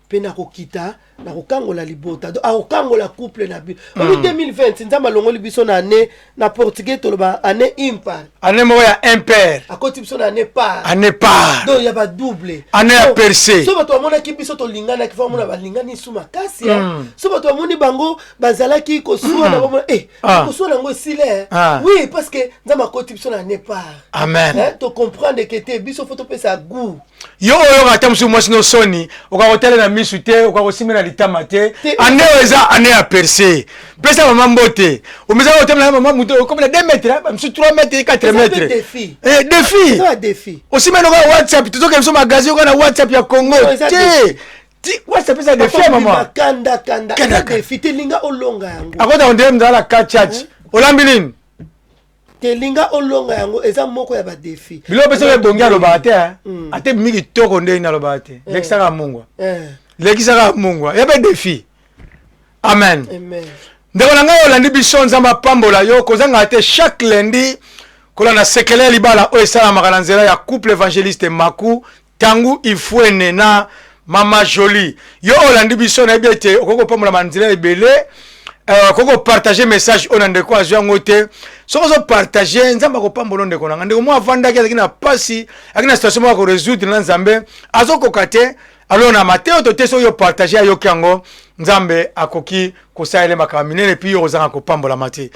mpe nakokita, nakokangola libota. Donc akokangola couple na bino. Obi 2020, Nzambe alongoli biso na année, na portugais toloba année impar. Année moko ya impair. Akoti biso na année par. Année par. Donc ya badouble. Année ya Donc, percée. so bato bamonaki biso tolinganaki, fa bamona balingani su makasi, hein. So bato bamoni bango bazalaki koswana, bamona eh, koswana yango esili, hein. Oui, parce que Nzambe akoti biso na année par. Amen. Hein, tocomprendre ke te, biso faut topesa goût. Yo oyoka ata mosusu mwasi no soni, okoka kotala na misu te, okoka kosimba na litama te. Te. Année oyo eza année ya percée. Pesa mama mbote, omezaka kotamela na mama moto okomi na 2 mètre, mosusu 3 mètre, 4 Eza mpe mètre. défi. Eh, défi. Eza ba défi. Osimba noka WhatsApp, tozokende biso magasin oka na WhatsApp ya Congo. Non, eza te défi. Ti WhatsApp eza défi ya mama. Kanda kanda. Kanda, Eza kanda. défi te, linga olonga yango. Akota ondire mzala ka chat, olambi nini? Te, linga olonga yango, eza moko ya badéfis. Biloko mpe soki ebongi alobaka te, hein. Ate ebimi kitoko ndenge nini, alobaka te, lekisaka mungwa. Lekisaka mungwa ya mpe défi. Amen. Amen. Ndeko na ngai olandi biso, Nzambe apambola yo. Kozangaka te chaque lundi kolanda sekele ya libala oyo esalamaka na nzela ya couple évangéliste Maku Tangu Ifwene na mama Jolie. Yo oyo olandi biso, nayebi ete okoki kopambola na nzela ebele. Okoki kopartage message oyo na ndeko azwi yango te. Soki ozopartage, Nzambe akopambola ndeko na nga. Ndeko moko avandaki, azalaki na pasi, azalaki na situation moko ya korésoudre na Nzambe, azokoka te. Alors na mateo to te, soki opartage, ayoki yango, Nzambe akoki kosalela makambo minene, mpi yo kozanga kopambolama te.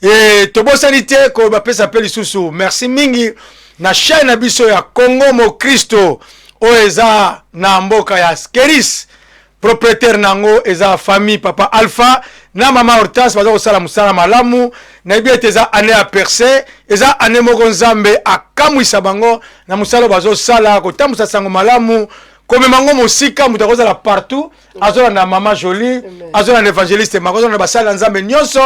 E tobosani te kobapesa mpe lisusu merci mingi na chaîne na biso ya Congo Mokristo oyo eza na mboka ya Skeris. Propriétaire nango eza famille papa Alpha na mama Hortense, baza kosala mosala malamu. Nayebi ete eza année ya percée, eza année moko Nzambe akamwisa bango na mosala oyo bazosala, kotambusa sango malamu. Komema yango mosika, moto akozala partout, azolanda Mama Jolie, azolanda évangéliste Mako, azolanda basali ya Nzambe nyonso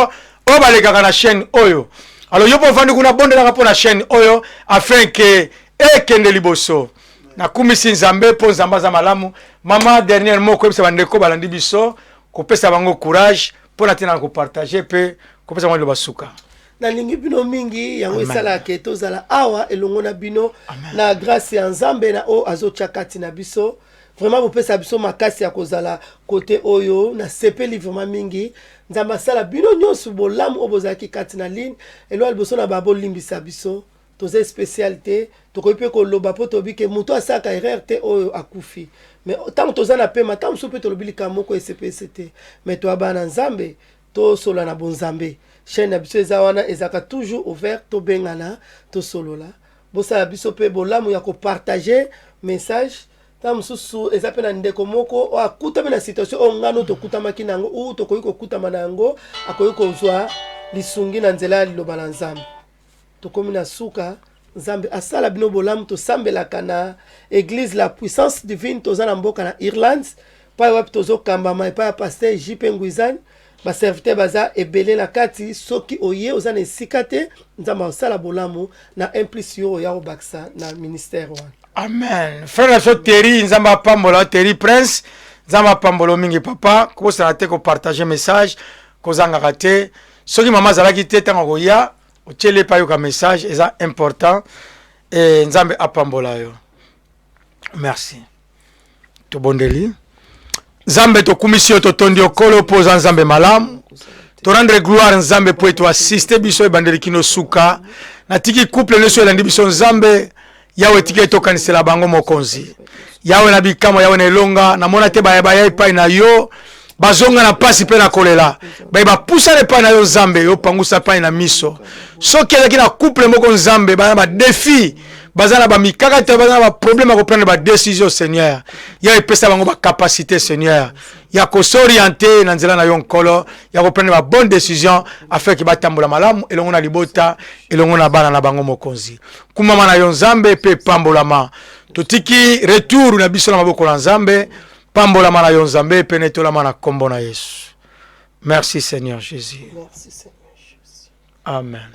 oyo balekaka na chaîne oyo. Alors yo mpo ofandi kuna, bondelaka mpo na chaîne oyo afin ke ekende liboso. Nakumisi Nzambe mpo Nzambe aza malamu. Mama, dernière mot, koyebisa bandeko balandi biso, kopesa bango courage mpo na ntina na kopartage mpe kopesa bango liloba suka. Nalingi bino mingi. Yango esalaka ke tozala awa elongo na bino na grâce ya Nzambe na oyo azotya kati na biso. Vraiment, bopesa biso makasi ya kozala kote oyo. Nasepeli vraiment mingi. Nzambe asala bino nyonso bolamu oyo bozalaki kati na ligne. Eloko ya liboso na babolimbisa biso, toza spécial te. Tokoki mpe koloba mpo toyebi ke moto asalaka erreur te oyo akufi. Mais ntango toza na pema, ntango mosusu mpe tolobi likambo moko esepesi te, mais toya bana Nzambe, tosolola na bonzambe. Chaîne na biso eza wana, ezalaka toujours ouvert. Tobengana, tosolola. Bosala biso mpe bolamu ya kopartage message. Ntango mosusu eza mpe na ndeko moko oyo akutami na situation oyo ngano tokutamaki na yango ou tokoki kokutama na yango, akoki kozwa lisungi na nzela ya liloba na Nzambe. Tokomi na suka. Nzambe asala bino bolamu. Tosambelaka na église La Puissance Divine. Toza na mboka na Irlande, epai wapi tozokambama epai ya pasteur JP Ngwizani. Baserviteur baza ebele na kati. Soki oye, oza na esika te, Nzambe asala bolamu na un plus yo oya kobakisa na ministère wana. Amen. Frère na biso Terry, Nzambe apambola. Terry Prince, Nzambe apambola mingi. Papa, kobosana te kopartage message, kozangaka te. Soki mama azalaki te, ntango akoya, otieli epai ayoka message, eza important. E Nzambe apambola yo. Merci. Tobondeli. Nzambe, tokumisi yo, totondi yo, Nkolo, mpo oza Nzambe malamu. Torendre gloire, Nzambe, mpo ete oassiste biso ebandeli kino suka. Natiki couple nyonso elandi biso, Nzambe Yawe, etikeli tokanisela bango, Mokonzi Yawe na bikamwa, Yawe na elonga. Namona te baya baya epai na yo bazonga na mpasi mpe na kolela. Baye bapusana epai na yo, Nzambe, yo pangusa epai na miso. Soki ezalaki na couple moko, Nzambe, baza na badéfis, baza na bamikakata, baza na baproblème ya koprendre badécision, Seigneur ya epesa bango bacapacité, Seigneur, ya kosoriente na nzela na yo, Nkolo, ya koprendre babonne décision afin ke batambola malamu elongo na libota, elongo na bana na bango. Mokonzi, kumama na yo, Nzambe, mpe pambolama. Totiki retour na biso na maboko na Nzambe. Pambolama na yo, Nzambe, mpe netolama na nkombo na Yesu. Merci, Seigneur Jésus. Merci, Seigneur Jésus. Amen.